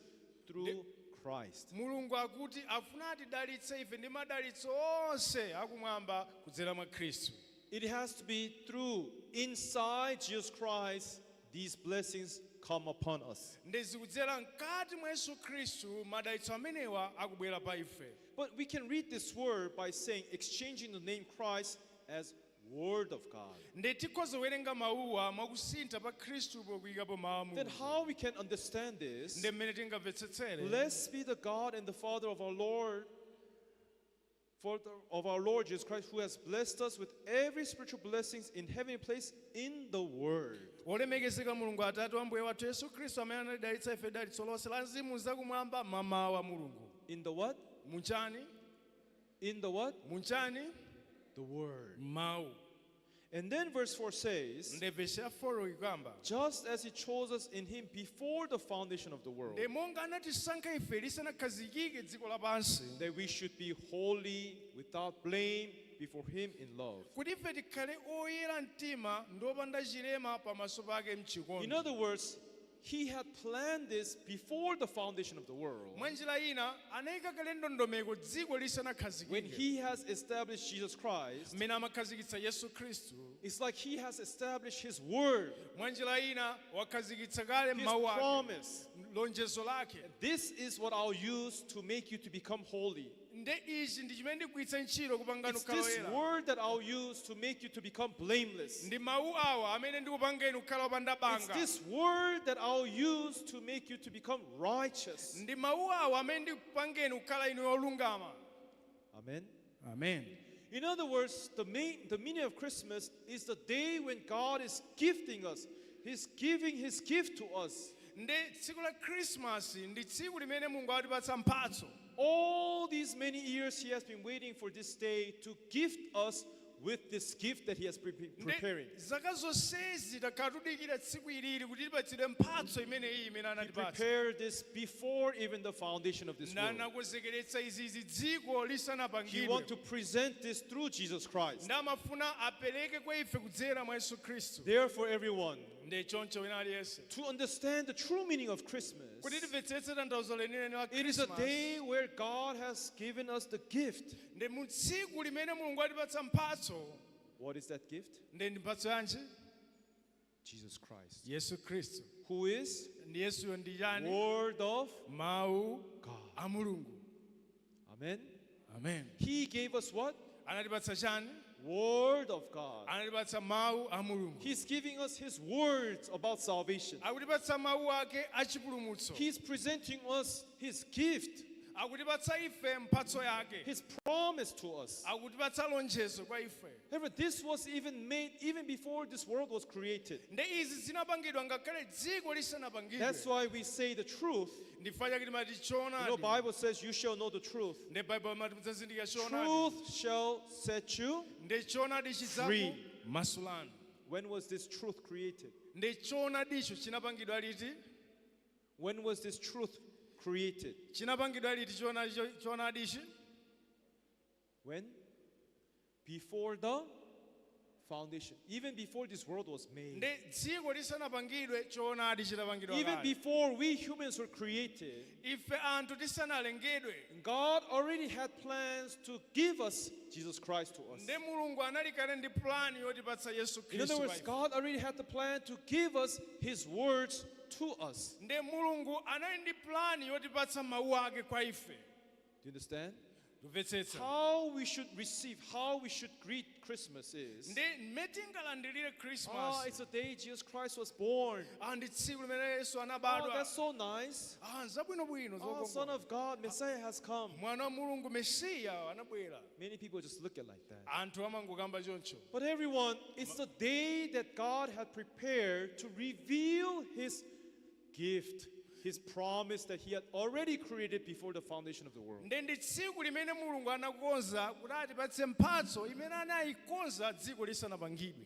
through Christ. Mulungu akuti afuna atidalitse ife ndi madalitso onse akumwamba kudzera mwa Khristu. It has to be through inside Jesus Christ these blessings come upon us. Ndi zikudzera mkati mwa Yesu Khristu madalitso amenewa akubwera pa ife. But we can read this word by saying, exchanging the name Christ as Word of God. Ndi tikhoza kuwerenga mawuwa mwakusintha pa Khristu pokuyikapo mawu a Then Mulungu. how we can understand this? Ndi mmene tingamvetsetsere. Blessed be the God and the Father of our Lord. Of our Lord Jesus Christ, who has blessed us with every spiritual blessings in heavenly place in the Word. Wolemekezeka Mulungu Atate wa Mbuye wathu Yesu Khristu amene anatidalitsa ife dalitso lonse la mzimu zakumwamba mwa mawu a Mulungu. In the what? Munchani? In the what? Munchani? The Word. Mawu. And then verse 4 says, Nde vesi ya 4 ikamba, just as he chose us in him before the foundation of the world, nde monga anatisankha ife lisanakhazikike dziko lapansi, that we should be holy without blame before him in love. Kuti ife tikhale oyera mtima ndi opanda chilema pamaso pake In mchikondi. other words, he had planned this before the foundation of the world. Mwa njira ina anayika kale ndondomeko dziko When lisanakhazikike. he has established Jesus Christ, Mmene amakhazikitsa Yesu Khristu, it's like he has established his word, mwa njira ina wakhazikitsa kale his mawu ake, promise. Lonjezo lake. This is what I'll use to make you to become holy. Nde ichi ndi chimene ndigwiritsa ntchito kupangani It's kukhala this oyera. word that I'll use to make you to become blameless. Ndi mawu awa amene ndikupangeni kukhala opanda It's banga. this word that I'll use to make you to become righteous. Ndi mawu awa amene ndikupangeni kukhala inu olungama. Amen. Amen. In other words, the meaning of Christmas is the day when God is gifting us. He's giving his gift to us. Ndi tsiku la Christmas ndi tsiku limene Mulungu atipatsa mphatso. All these many years he has been waiting for this day to gift us with this gift that he has been Ndi preparing. zaka zonsezi takhala tudikira tsiku ilili kuti tipatsidwe mphatso imeneyi imene He anatipatsa. prepared this before even the foundation of this world. Nanakonzekeretsa izizi dziko He wants lisanapangidwe. to present this through Jesus Christ. Ndamafuna apereke kwa ife kudzera mwa Yesu Khristu. Therefore, everyone, Ndi choncho wina aliyense, to understand the true meaning of Christmas, kuti timvetsetse tanthauzo lenileni la it is a Christmas, day where God has given us the gift. Ndi mu tsiku limene Mulungu atipatsa mphatso. What is that gift? Ndi ndi mphatso yanji? Jesus Christ. Yesu Khristu. Who is Ndi Yesuyo ndi chani? Word of Mawu God. A Mulungu. Amen. Amen. He gave us what? Anatipatsa chani? Word of God. Anatipatsa mawu a Mulungu. He's giving us his words about salvation. Akutipatsa mawu ake achipulumutso. He's presenting us his gift, Akutipatsa ife mphatso yake, his promise to us. Akutipatsa lonjezo kwa ife. However, this was even made even before this world was created. Ndi izi zinapangidwa ngakhale dziko lisanapangidwe. That's why we say the truth. Ndifa chake timati choonadi. Bible says you shall know the truth. Ndi Bible imati mudzazindikira choonadi. Truth shall set you Ndi choonadi free. chidzakumasulani. When was this truth created? Ndi choonadicho chinapangidwa liti? When was this truth created? Chinapangidwa liti choonadichi? When? Before the foundation. Even before this world was made. Ndi dziko lisanapangidwe choonadi chitapangidwa Even kale. before we humans were created, Ife anthu tisanalengedwe, God already had plans to give us Jesus Christ to us. Ndi Mulungu anali kale ndi plani yotipatsa Yesu In other Khristu words, pa ife. God already had the plan to give us his words to us. Ndi Mulungu anali ndi plani yotipatsa mawu ake kwa ife. Do you understand? Tumvetsetsa? How we should receive, how we should greet Christmas is, Ndi mmene tingalandirire Christmas. It's a day Jesus Christ was born. Ah, ndi tsiku limene Yesu Oh, anabadwa. that's so nice. Ah, zabwinobwino, Oh, Son zokongola. of God, Messiah has come. Mwana wa Mulungu Mesiya anabwera. Many people just look at like that. Anthu amangokamba choncho. But everyone, it's the day that God had prepared to reveal his gift, his promise that he had already created before the foundation of the world. Ndi ndi tsiku limene Mulungu anakonza kuti atipatse mphatso imene anayikonza dziko lisanapangidwe.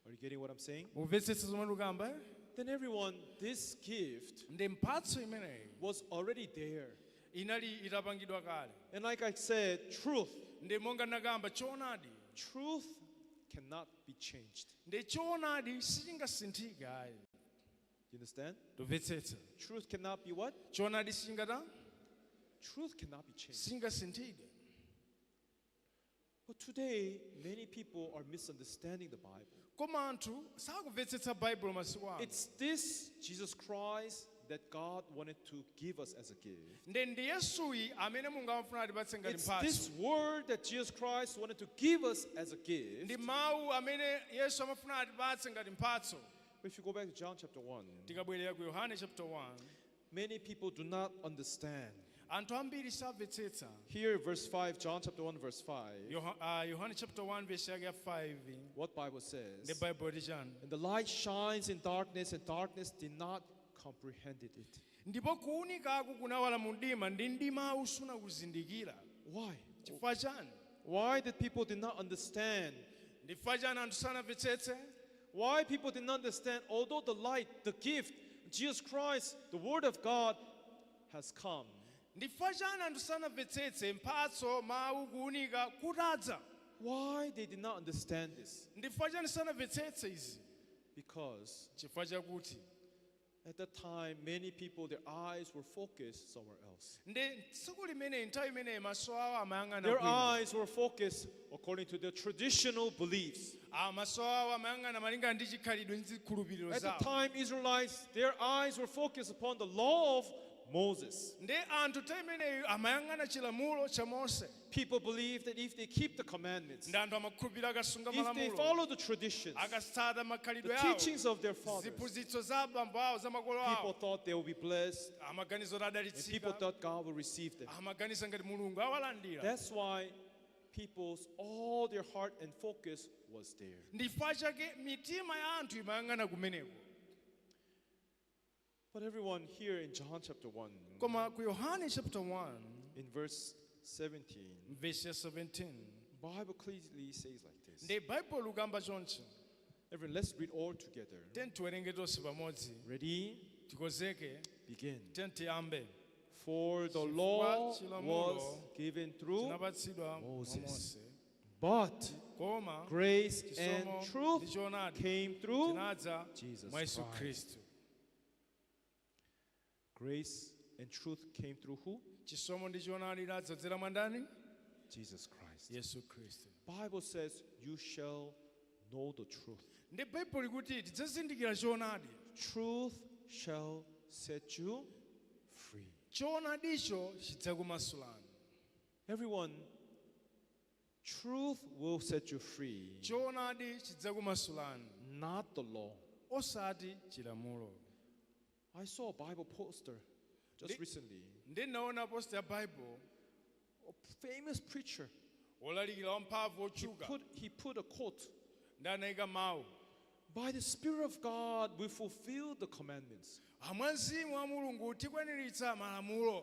Are you getting what I'm saying? Mumvetsetse zomwe ndikukamba, eh? Then everyone, this gift Ndi mphatso imeneyi was already there. Inali itapangidwa kale. And like I said, truth. Ndi monga ndakamba choonadi. Truth cannot be changed. Ndi choonadi sichingasinthike ayi. You understand? Tumvetsetse. Truth cannot be what? Choonadi sichingata? Truth cannot be changed. Sichingasinthike. But today, many people are misunderstanding the Bible. Koma anthu sakumvetsetsa Baibulo masiku ano. It's this Jesus Christ that God wanted to give us as a gift. Ndi ndi Yesuyi amene Mulungu amafuna atipatse ngati It's mphatso. this word that Jesus Christ wanted to give us as a gift. Ndi mawu amene Yesu amafuna atipatse ngati mphatso. If you go back to John chapter 1, Tikabwerera ku Yohane chapter 1, many people do not understand. Anthu ambiri samvetsetsa. Here, verse 5, John chapter 1, verse 5, Yohane chapter 1 verse yake ya 5, what Bible ndi says? Bible tichani? And the light shines in darkness, and darkness did not comprehend it. Ndipo kuwunikako kunawala mu mdima, ndi mdimawu sunakuzindikira. Why? Chifukwa chani? Why did people did not understand? Ndifukwa chani anthu sanamvetsetse? Why people did not understand, although the light, the gift, Jesus Christ, the Word of God has come? Ndifukwa chani anthu sanamvetsetse mphatso, mawu, kuwunika kutadza? Why they did not understand this? Ndifukwa chani sanamvetsetse izi? Because Chifukwa chakuti at that time, many people, their eyes were focused somewhere else. Ndi tsiku limeneyi, nthawi imeneyi, maso awo amayang'ana Their kwina. eyes were focused according to their traditional beliefs. Ah, maso awo amayang'ana malingana ndi chikhalidwe ndi zikhulupiriro At the zawo. time, Israelites, their eyes were focused upon the law of Moses. Ndi anthu nthawi imeneyi amayang'ana chilamulo cha Mose. People believed that if they keep the commandments, Ndi anthu amakhulupirira akasunga if they malamulo, follow the traditions, akatsata the makhalidwe awo, teachings of their fathers, ziphunzitso za abambo awo, za makolo people awo, thought they will be blessed, amaganizo and people adalitsika, thought God will receive them. amaganiza ngati Mulungu awalandira. That's why people's all their heart and focus was there. Ndifukwa chake mitima ya anthu imayang'ana kumeneko. But everyone here in John chapter 1, Koma ku Yohane chapter 1, in verse 17, verse ya 17, Bible clearly says like this. Ndi Baibulo likamba chonchi. Everyone, let's read all together. Tiyeni tiwerenge tonse pamodzi. Ready? Tikonzeke. Begin. Tiyeni tiyambe. For the Chifukwa law chilamulo was given through chinapatsidwa mwa Moses, Mose, but koma grace and chisomo ndi truth choonadi came through chinadza Jesus mwa Yesu Christ. Khristu. Grace and truth came through who? Chisomo ndi choonadi inadzadzera mwa ndani? Jesus Christ. Yesu Khristu. Bible says you shall know the truth. Ndi Baibulo likuti tidzazindikira choonadi. Truth shall set you free. Choonadicho chidzakumasulani. Everyone, truth will set you free, Choonadi chidzakumasulani, not the law. Osati chilamulo. I saw a Bible poster just recently. Ndinaona poster ya Bible. A famous preacher. Wolalikira wamphamvu otchuka. He put a quote. Ndi anayika mawu. By the Spirit of God, we fulfill the commandments. Mwa Mzimu wa Mulungu tikwaniritsa malamulo.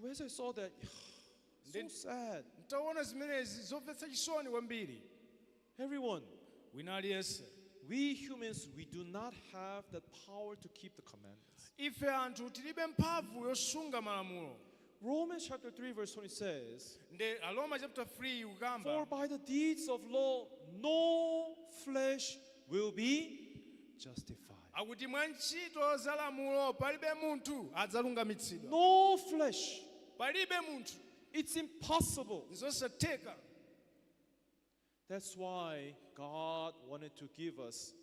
As I saw that, so sad. Ntaona zimenezi, zomvetsa chisoni kwambiri. Everyone, Wina aliyense, we humans, we do not have the power to keep the commandments. Ife anthu tilibe mphamvu yosunga malamulo. Romans chapter 3 verse 20 says, Ndi Aroma chapter 3 ukamba, For by the deeds of law, no flesh will be justified. Akuti mwa ntchito za lamulo palibe munthu adzalungamitsidwa. No flesh. Palibe munthu. It's impossible. Nzosatheka. That's why God wanted to give us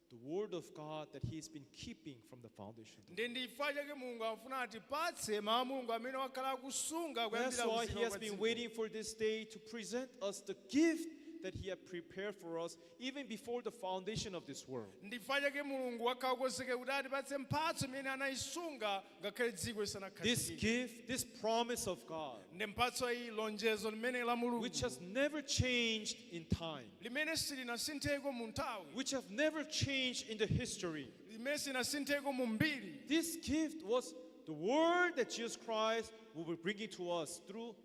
the word of God that He's been keeping from the foundation. Ndi ndifukwa chake Mulungu amafuna atipatse mawu a Mulungu amene wakhala akusunga That's kuyambira why kuzika He has kwa been dziko. waiting for this day to present us the gift that He had prepared for us even before the foundation of this world. Ndifukwa chake Mulungu wakhala kukonzekera kuti atipatse mphatso imene anayisunga ngakhale dziko This lisanakhazikike. gift, this promise of God, Ndi mphatso iyi, lonjezo limene la Mulungu, which has never changed in time, limene silinasintheko mu nthawi, which have never changed in the history. Limene silinasintheko mu mbiri. This gift was the word that Jesus Christ will be bringing to us through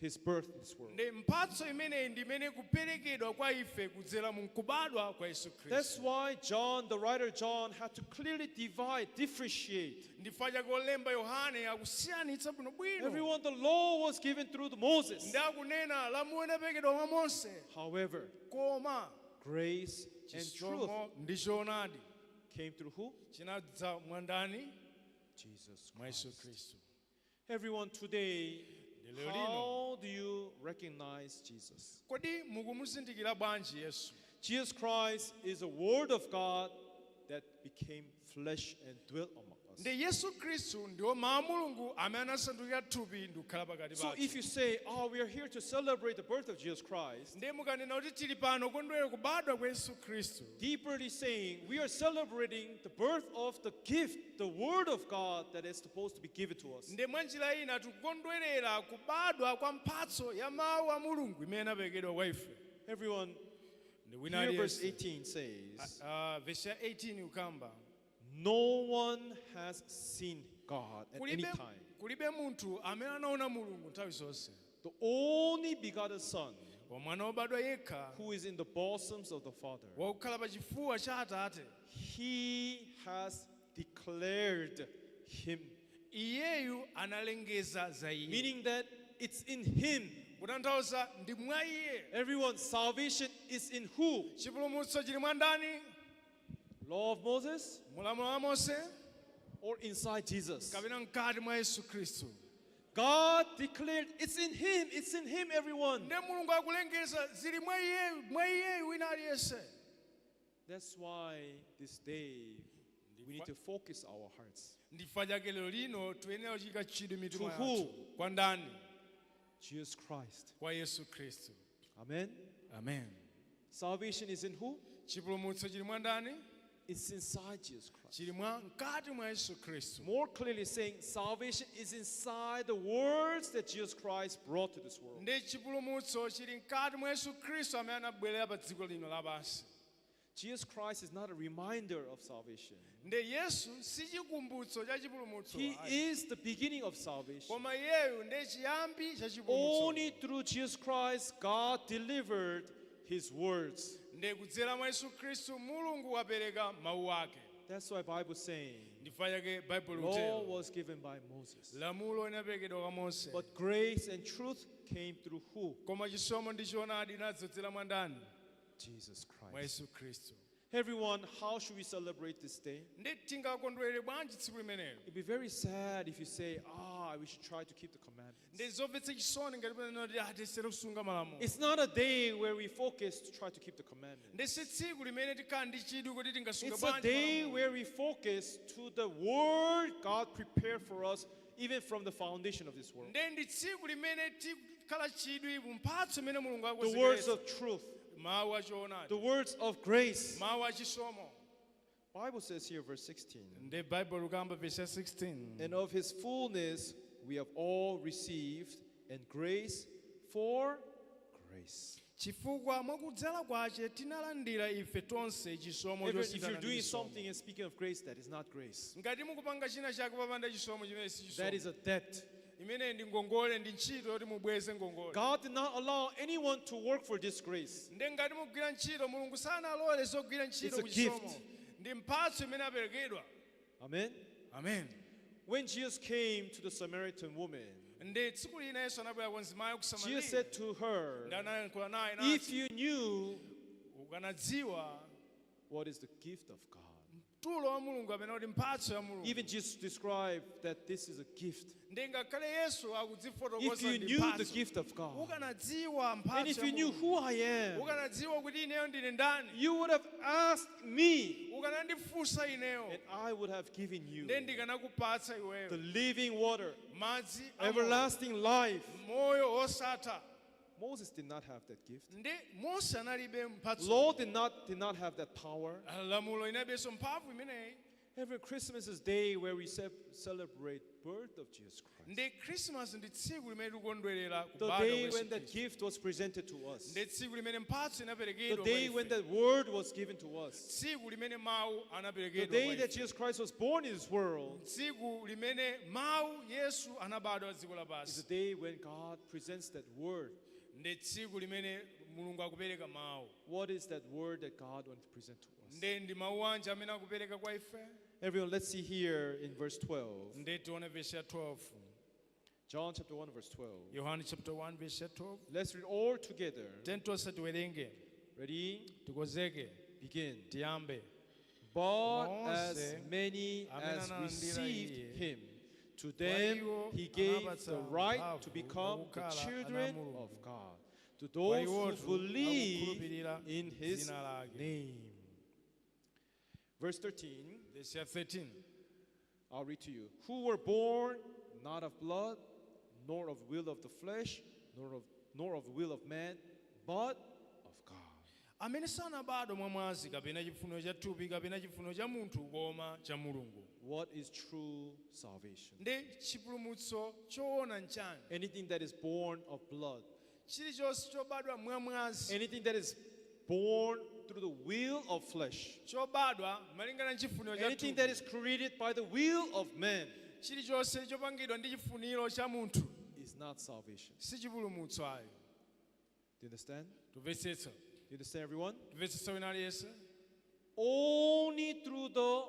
His birth in this world. Ndi mphatso imeneyi ndi imene kuperekedwa kwa ife kudzera mu kubadwa kwa Yesu That's Khristu. why John, the writer John, had to clearly divide, differentiate. Ndifukwa chake olemba Yohane akusiyanitsa bwinobwino. Everyone, the law was given through the Moses. Ndi akunena lamulo linaperekedwa mwa Mose. However, koma grace and truth chisomo ndi choonadi came through who? Chinadza mwa ndani? Jesus Mwa Yesu Christ. Khristu. Everyone, today, Lero lino, how do you recognize Jesus? Kodi mukumuzindikira bwanji Yesu? Jesus Christ is the Word of God that became flesh and dwelt among us. Ndi Yesu Khristu ndiwo mawu a Mulungu amene anasandulika thupi ndi kukhala pakati So pathu. if you say, oh, we are here to celebrate the birth of Jesus Christ, Ndiye mukanena kuti tili pano kondwera kubadwa kwa Yesu Khristu, deeperly saying we are celebrating the birth of the gift, the word of God that is supposed to be given to us. Ndi mwa njira ina tikukondwerera kubadwa kwa mphatso ya mawu a Mulungu imene inaperekedwa kwa ife. Everyone, Ndi wina here verse aliyense. 18 says, Verse ya 18 ukamba, no one has seen God at any kulibe, time. Kulibe munthu amene anaona Mulungu nthawi zonse. The only begotten Son, Wa mwana wobadwa yekha, who is in the bosoms of the Father, wakukhala pa chifuwa cha Atate, he has declared him. Iyeyu analengeza za iye. Meaning that it's in him. Kutanthauza ndi mwa iye. Everyone, salvation is in who? Chipulumutso chili mwa ndani? Law of Moses? Mulamulo wa Mose? Or inside Jesus? Kapena mkati mwa Yesu Khristu. God declared it's in him, it's in him, everyone. Ndi Mulungu akulengeza zili mwa iye, mwa iye wina aliyense. That's why this day we need to focus our hearts. Ndifa chake lero lino tiyenera kuchika chidwi mitima To who? yathu. Kwa ndani? Jesus Christ. Kwa Yesu Khristu. Amen. Amen. Salvation is in who? Chipulumutso chili mwa ndani? It's inside Jesus Christ. Chili mwa mkati mwa Yesu Khristu. More clearly saying, salvation is inside the words that Jesus Christ brought to this world. Ndi chipulumutso chili mkati mwa Yesu Khristu amene anabwerera pa dziko lino lapansi. Jesus Christ is not a reminder of salvation. Ndi Yesu si chikumbutso cha chipulumutso. He ayi. is the beginning of salvation. Koma iyeyu ndi chiyambi cha chipulumutso. Only through Jesus Christ, God delivered his words. Ndi kudzera mwa Yesu Khristu Mulungu wapereka mawu ake. That's why Bible is saying, Ndifa chake Bible law ikutero. was given by Moses. Lamulo linaperekedwa kwa Mose. But grace and truth came through who? Koma chisomo ndi choonadi inadzodzera mwa ndani? Jesus Mwa Christ. Yesu Khristu. Everyone, how should we celebrate this day? Ndi tingakondwerere bwanji tsiku limenelo? It'd be very sad if you say, we should try to keep the commandments. Ndi zomvetsa chisoni ngati panena kuti tiyesere kusunga malamulo. It's not a day where we focus to try to keep the commandments. Ndi si tsiku limene tikhala ndi chidwi kuti tingasunge It's a bwanji day malamulo. where we focus to the word God prepared for us even from the foundation of this world. Ndi ndi tsiku limene tikhala chidwi mphatso imene Mulungu The words akukonzekeretsa. of truth, Mawu achoonadi. the words of grace. Mawu achisomo. Bible says here, verse 16, Ndi Bible ikamba verse 16. And of his fullness we have all received, and grace for grace. Chifukwa mwakudzala kwache tinalandira ife tonse chisomo If you're chosiyana ndi doing chisomo. something and speaking of grace, that is not grace. Ngati mukupanga china chake popanda chisomo chimene si That chisomo. is a debt. Imene ndi ngongole ndi ntchito yoti mubweze ngongole. God did not allow anyone to work for this grace. Ndi ngati mugwira ntchito Mulungu sanalole zogwira ntchito It's a ku chisomo. gift. Ndi mphatso imene aperekedwa. Amen. Amen. When Jesus came to the Samaritan woman, Ndi tsiku lina Yesu anabwera kwa mzimayi ku Samariya. Jesus said to her, Ndi anayankhula naye nati, if you knew ukanadziwa what is the gift of God. mtulo wa Mulungu amene kuti mphatso ya Mulungu. Even Jesus described that this is a gift. Ndi ngakhale Yesu akudzifotokoza If you ndi knew the mphatso. gift of God, Ukanadziwa and mphatso if ya you knew Mulungu. who I am, Ukanadziwa kuti ineyo ndine ndani. you would have asked me, Ukanandifunsa ineyo. and I would have given you Ndi ndikanakupatsa iweyo. the living water, Madzi a moyo. everlasting life. Moyo osatha. Moses did not have that gift. Ndi Mose analibe mphatso. Law did not have that power. Lamulo inabenso mphamvu imeneyi. Every Christmas is day where we celebrate birth of Jesus Christ. Ndi Christmas ndi tsiku limene tikukondwerera The kubadwa day kwa Yesu when that Khristu. gift was presented to us. Ndi tsiku limene mphatso The inaperekedwa day kwa when ife. that word was given to us. Tsiku limene mawu The anaperekedwa day kwa that ife. Jesus Christ was born in this world Tsiku limene mawu Yesu anabadwa dziko is lapansi. the day when God presents that word. Ndi tsiku limene Mulungu akupereka mawu. What is that word that God wants to present to us? Ndi ndi mawu anji amene akupereka kwa ife? Everyone, let's see here in verse 12. Ndi tione verse ya 12. John chapter 1, verse 12. Yohane chapter 1 verse ya 12. Let's read all together. Tiyeni tonse tiwerenge. Ready? Tikonzeke. Begin. Tiyambe. But Mose, as many amene as analandira received iye, him, to kwa them iwo he gave anapatsa the right to mphamvu become the yokukhala ana a children Mulungu. of God, to Kwa those who iwotu believe akukhulupirira in his dzina lake. name. Verse 13. Verse ya 13. I'll read to you. Who were born not of blood, nor of will of the flesh, nor of will of man, but of God. Amene sanabadwa mwa mwazi kapena chifuniro cha thupi kapena chifuniro cha munthu koma cha Mulungu. What is true salvation? Ndi chipulumutso choona nchani? Anything that is born of blood, Chilichonse chobadwa mwa mwazi, anything that is born through the will of flesh, chobadwa malingana ndi chifuniro cha anything that thupi, is created by the will of man chilichonse chopangidwa ndi chifuniro cha munthu is not salvation. Si chipulumutso ayi. Do you understand? Tumvetsetsa? Do you understand, everyone? Tumvetsetsa wina aliyense? Only through the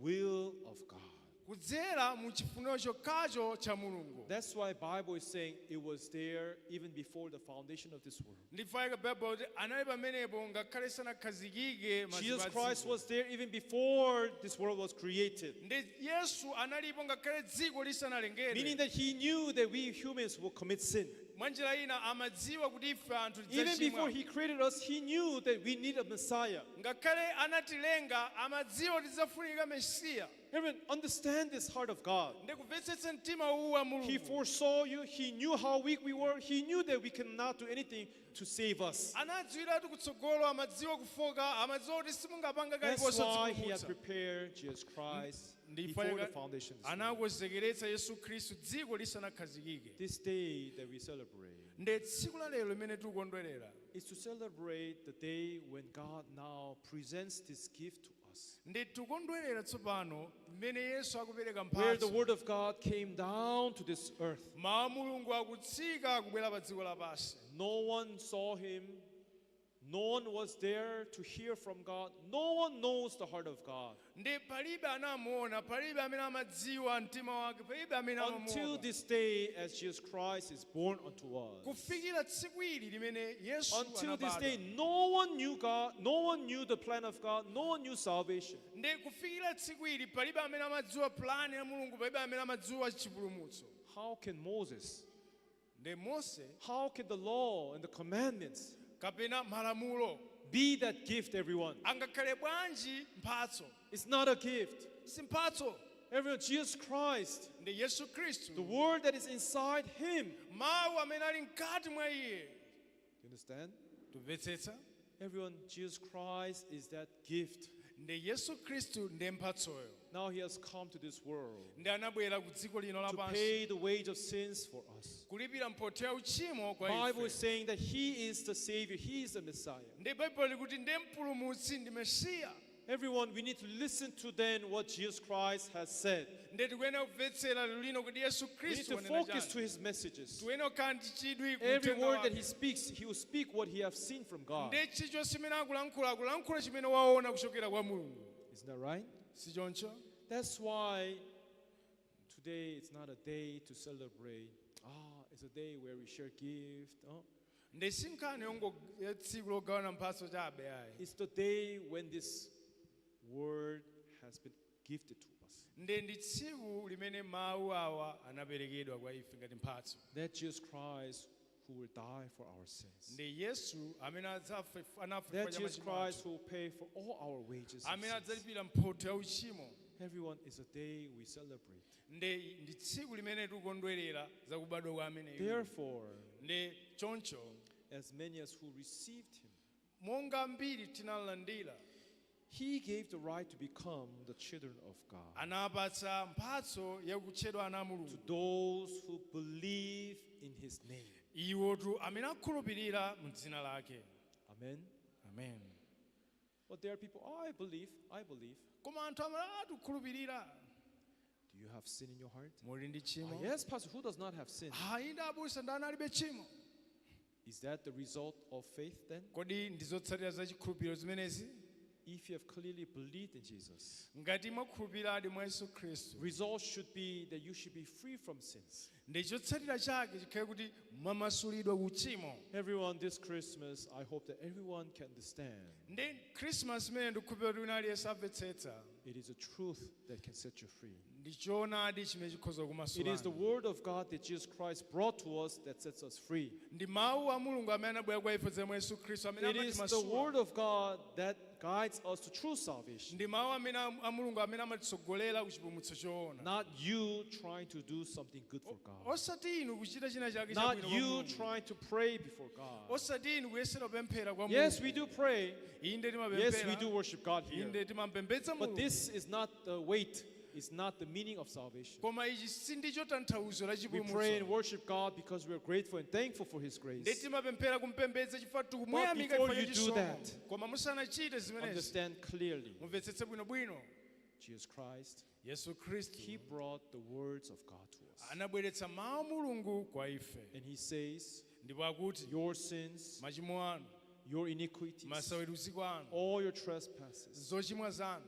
will of God. Kudzera mu chifuniro chokhacho cha Mulungu. That's why Bible is saying it was there even before the foundation of this world. Ndifaika Baibulo kuti anali pamenepo ngakhale sanakhazikike maziko Jesus a Christ dziko. was there even before this world was created. Ndi Yesu analipo ngakhale dziko lisanalengedwe. Meaning that he knew that we humans will commit sin. Mwa njira ina amadziwa kuti ife anthu Even before tidzachimwa. he created us, he knew that we need a Messiah. Ngakhale anatilenga amadziwa kuti tidzafunika Mesiya. Everyone, understand this heart of God. Ndikumvetsetsa mtima uwu wa He Mulungu. foresaw you. He knew how weak we were. He knew that we cannot do anything to save us. Anadziwiratu kutsogolo, amadziwa kufoka, amadziwa kuti simungapanga That's kalikonse why he had kudzipulumutsa. prepared Jesus Christ Ndi before the faika foundation of this world. anakonzekeretsa Yesu Khristu dziko lisanakhazikike. This day that we celebrate Ndi tsiku la lero limene tikukondwerera is to celebrate the day when God now presents this gift to us. Ndi tikukondwerera tsopano mmene Yesu akupereka Where the mphatso. word of God came down to this earth. Mawu a Mulungu akutsika kubwera pa dziko lapansi. No one saw him. No one was there to hear from God. No one knows the heart of God. Ndi palibe anamuona, palibe amene amadziwa mtima wake, palibe amene Until amamuona this day, as Jesus Christ is born unto us. Kufikira tsiku ili limene Yesu Until this anabadwa. day, no one knew God, no one knew the plan of God, no one knew salvation. Ndi kufikira tsiku ili palibe amene amadziwa plani ya Mulungu, palibe amene amadziwa chipulumutso. How can Moses, Ndi Mose, how can the law and the commandments kapena malamulo be that gift, everyone? Angakhale bwanji mphatso? It's not a gift. Si mphatso. Everyone, Jesus Christ, Ndi Yesu Khristu, the word that is inside him. Mawu amene ali mkati mwa iye. You understand? Tumvetsetsa? Everyone, Jesus Christ is that gift. Ndi Yesu Khristu ndi mphatsoyo. Now he has come to this world Ndi anabwera ku dziko lino to lapansi pay the wage of sins for us. Kulipira mphotho ya uchimo kwa Bible is ife. saying that he is the Savior, he is the Messiah. Ndi Baibulo likuti ndi mpulumutsi ndi Mesiya. Everyone, we need to listen to then what Jesus Christ has said. Ndi tikuyenera kumvetsera lero lino kuti Yesu We need Khristu to wanena focus to chani. his messages. Tikuyenera kukhala ndi chidwi ku Every uthenga word that wake. he speaks, he will speak what he has seen from God. Ndi chilichonse chimene akulankhula, akulankhula chimene waona kuchokera kwa Mulungu. Isn't that right? Si choncho? That's why today it's not a day to celebrate. It's a day where we share gift. Oh. Ndi si nkhani yongo ya tsiku logawana mphatso chabe ayi. It's the day when this word has been gifted to us. Ndi ndi tsiku limene mawu awa anaperekedwa kwa ife ngati mphatso. That Jesus Christ who will die for our sins. Ndi Yesu amene adzafa anafa That chifukwa cha Jesus machimo athu. Christ who will pay for all our wages of Amene sins. adzalipira mphotho ya uchimo. Everyone, is a day we celebrate. Ndi ndi tsiku limene tikukondwerera za kubadwa kwa ameneyo. Therefore, Ndi choncho, as many as who received him, monga ambiri tinalandira, he gave the right to become the children of God. Anapatsa mphatso yakutchedwa ana a To Mulungu. Those who believe in his name. Iwotu amene akhulupirira mu dzina lake. Amen. Amen. But there are people, oh, I believe, I believe. Koma anthu amene atikhulupirira. Do you have sin in your heart? Muli ndi Ah, tchimo? yes, Pastor, who does not have sin? Ayi ndi abusa, ndani alibe tchimo? Is that the result of faith then? Kodi ndi zotsatira za chikhulupiriro zimenezi? If you have clearly believed in Jesus, Ngati mwakhulupiradi mwa Yesu Khristu, result should be that you should be free from sins. Ndi chotsatira chake chikhale kuti mwamasulidwa ku tchimo. Everyone, this Christmas, I hope that everyone can understand. Ndi Christmas imene ndikukhulupirira kuti wina aliyense amvetsetsa. It is the truth that can set you free. Ndi choonadi chimene chikhoza It is the kumasulani. Word of God that Jesus Christ brought to us that sets us free. Ndi mawu a Mulungu amene anabwera kwa ife mwa Yesu Khristu amene It is the amatimasula. Word of God that guides us to true salvation. Ndi mawu amene a Mulungu amene amatitsogolera ku chipulumutso choona. Not you trying to do something good for God. Osati inu kuchita china chake Not chabwino kwa you Mulungu. trying to pray before God. Osati inu kuyesera kupemphera kwa Yes, Mulungu. we do pray. Inde Yes, timapemphera. we do worship God here. Inde timampembedza But Mulungu. this is not the weight, it's not the meaning of salvation. Koma ichi sindicho tanthauzo la We pray chipulumutso. and worship God because we are grateful and thankful for His Ndi grace. timapemphera kumpembedza chifukwa tikumuyamika But before chifukwa cha you do chisomo. that, Koma musanachite zimenezi, understand clearly mumvetsetse bwinobwino. Jesus Christ, Yesu Khristu, He brought the words of God to us. Anabweretsa mawu a Mulungu kwa ife. And He says, Ndipo akuti, your sins, machimo anu, your iniquities, masaweruziko anu, all your trespasses. Zochimwa zanu.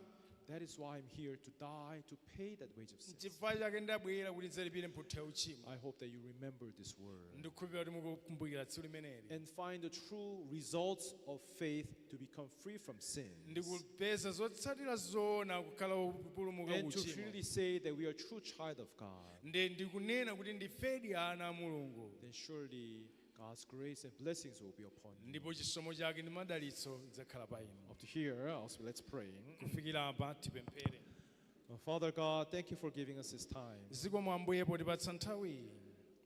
That is why I'm here to die, to pay that wage of sin. Chifukwa chake ndabwera kuti ndidzalipire mphotho ya uchimo. I hope that you remember this word Ndikukhulupirira kuti mukukumbukira tsiku limeneli and find the true results of faith to become free from sin. Ndikupeza zotsatira zoona kukhala wopulumuka And to kuchimo. truly say that we are true child of God. Ndi ndikunena kuti ndifedi ana a Mulungu. Then surely God's grace and blessings will be upon you. Ndipo chisomo chake ndi madalitso zidzakhala pa inu. Up to here, also let's pray. Kufikira apa tipemphere. Father God, thank you for giving us this time. Zikomo Ambuye potipatsa nthawi iyi.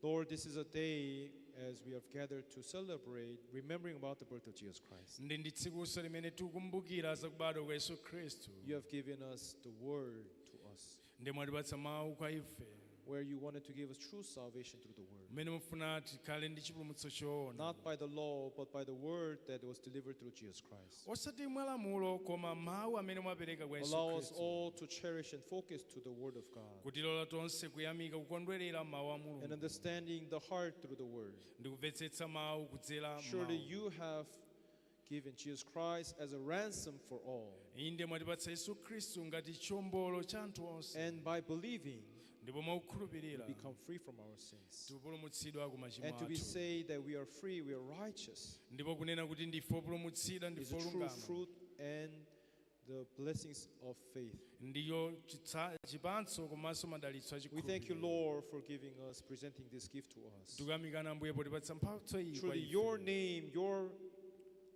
Lord, this is a day as we have gathered to celebrate remembering about the birth of Jesus Christ. Ndi ndi tsikunso limene tikukumbukira zakubadwa kwa Yesu Khristu. You have given us the word to us, Ndi mwatipatsa mawu kwa ife, where you wanted to give us true salvation through the word. Mmene mufuna tikhale ndi chipulumutso choona. Not by the law, but by the word that was delivered through Jesus Christ. Osati mwa lamulo koma mawu amene mwapereka kwa Yesu Allow us Khristu. all to cherish and focus to the word of God Kutilola tonse kuyamika kukondwerera mawu a and Mulungu understanding the heart through the word. Ndi kumvetsetsa mawu kudzera Surely mawu. you have given Jesus Christ as a ransom for all. Inde mwatipatsa Yesu Khristu ngati chiwombolo cha anthu onse. And by believing, Ndipo mwakukhulupirira, we become free from our sins. Tikupulumutsidwa ku machimo And to be athu. say that we are free, we are righteous, Ndipo kunena kuti ndife opulumutsidwa is ndife the true olungama fruit and the blessings of faith. Ndiyo chipatso komanso madalitso a We thank you, chikhulupiriro. Lord, for giving us, presenting this gift to us. Tikuyamikani Ambuye potipatsa mphatso iyi kwa Truly, ife. your name, your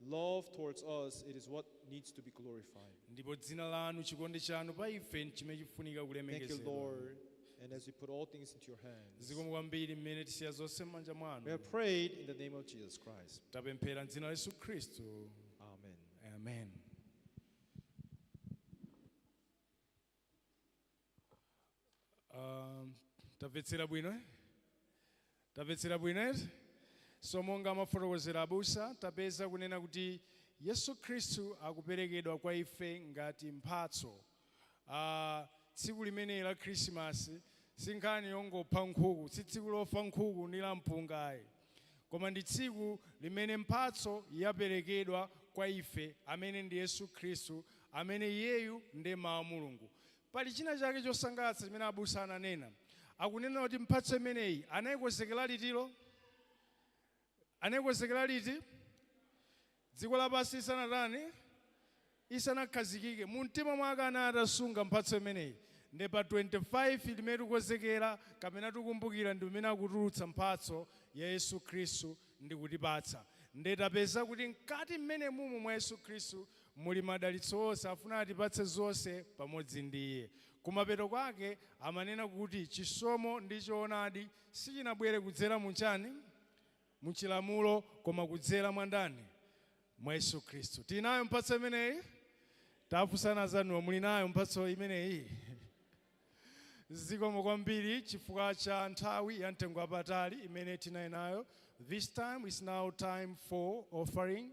love towards us, it is what needs to be glorified. Ndipo dzina lanu chikondi chanu pa ife chimene chifunika Thank you, kulemekezedwa. Lord. And as we put all things into your hands, Zikomo kwambiri mmene tisiya zonse m'manja mwanu. we have prayed in the name of Jesus Christ. Tapemphera m'dzina la Yesu Khristu. Amen. Amen. Tamvetsera bwino eh? Tamvetsera bwino eh? So monga amafotokozera abusa tapeza kunena kuti Yesu Khristu akuperekedwa kwa ife ngati mphatso. Tsiku limeneli la Khrisimasi si nkhani yongopha nkhuku, si tsiku lofa nkhuku ndi la mpungayi, koma ndi tsiku limene mphatso yaperekedwa kwa ife amene ndi Yesu Khristu amene iyeyu ndi mawu a Mulungu. Pali china chake chosangalatsa chimene abusa ananena. Akunena kuti mphatso imeneyi anayikonzekera litiro, anayikonzekera liti? Dziko lapansi isanatani, isanakhazikike mu mtima mwake anali atasunga mphatso imeneyi. Ndi pa 25 limene tikukonzekera kapena tikukumbukira ndi limene akutulutsa mphatso ya Yesu Khristu ndi kutipatsa. Ndi tapeza kuti mkati mmene mumu mwa Yesu Khristu muli madalitso onse, afuna atipatse zonse pamodzi ndi iye. Kumapeto kwake amanena kuti chisomo ndi choonadi sichinabwere kudzera muchani, muchilamulo, koma kudzera mwa ndani? Mwa Yesu Khristu. Tinayo mphatso imeneyi? Tafunsana zanuwo, muli nayo mphatso imeneyi? Zikomo kwambiri chifukwa cha nthawi ya mtengo wapatali imene tinali nayo. This time is now time for offering.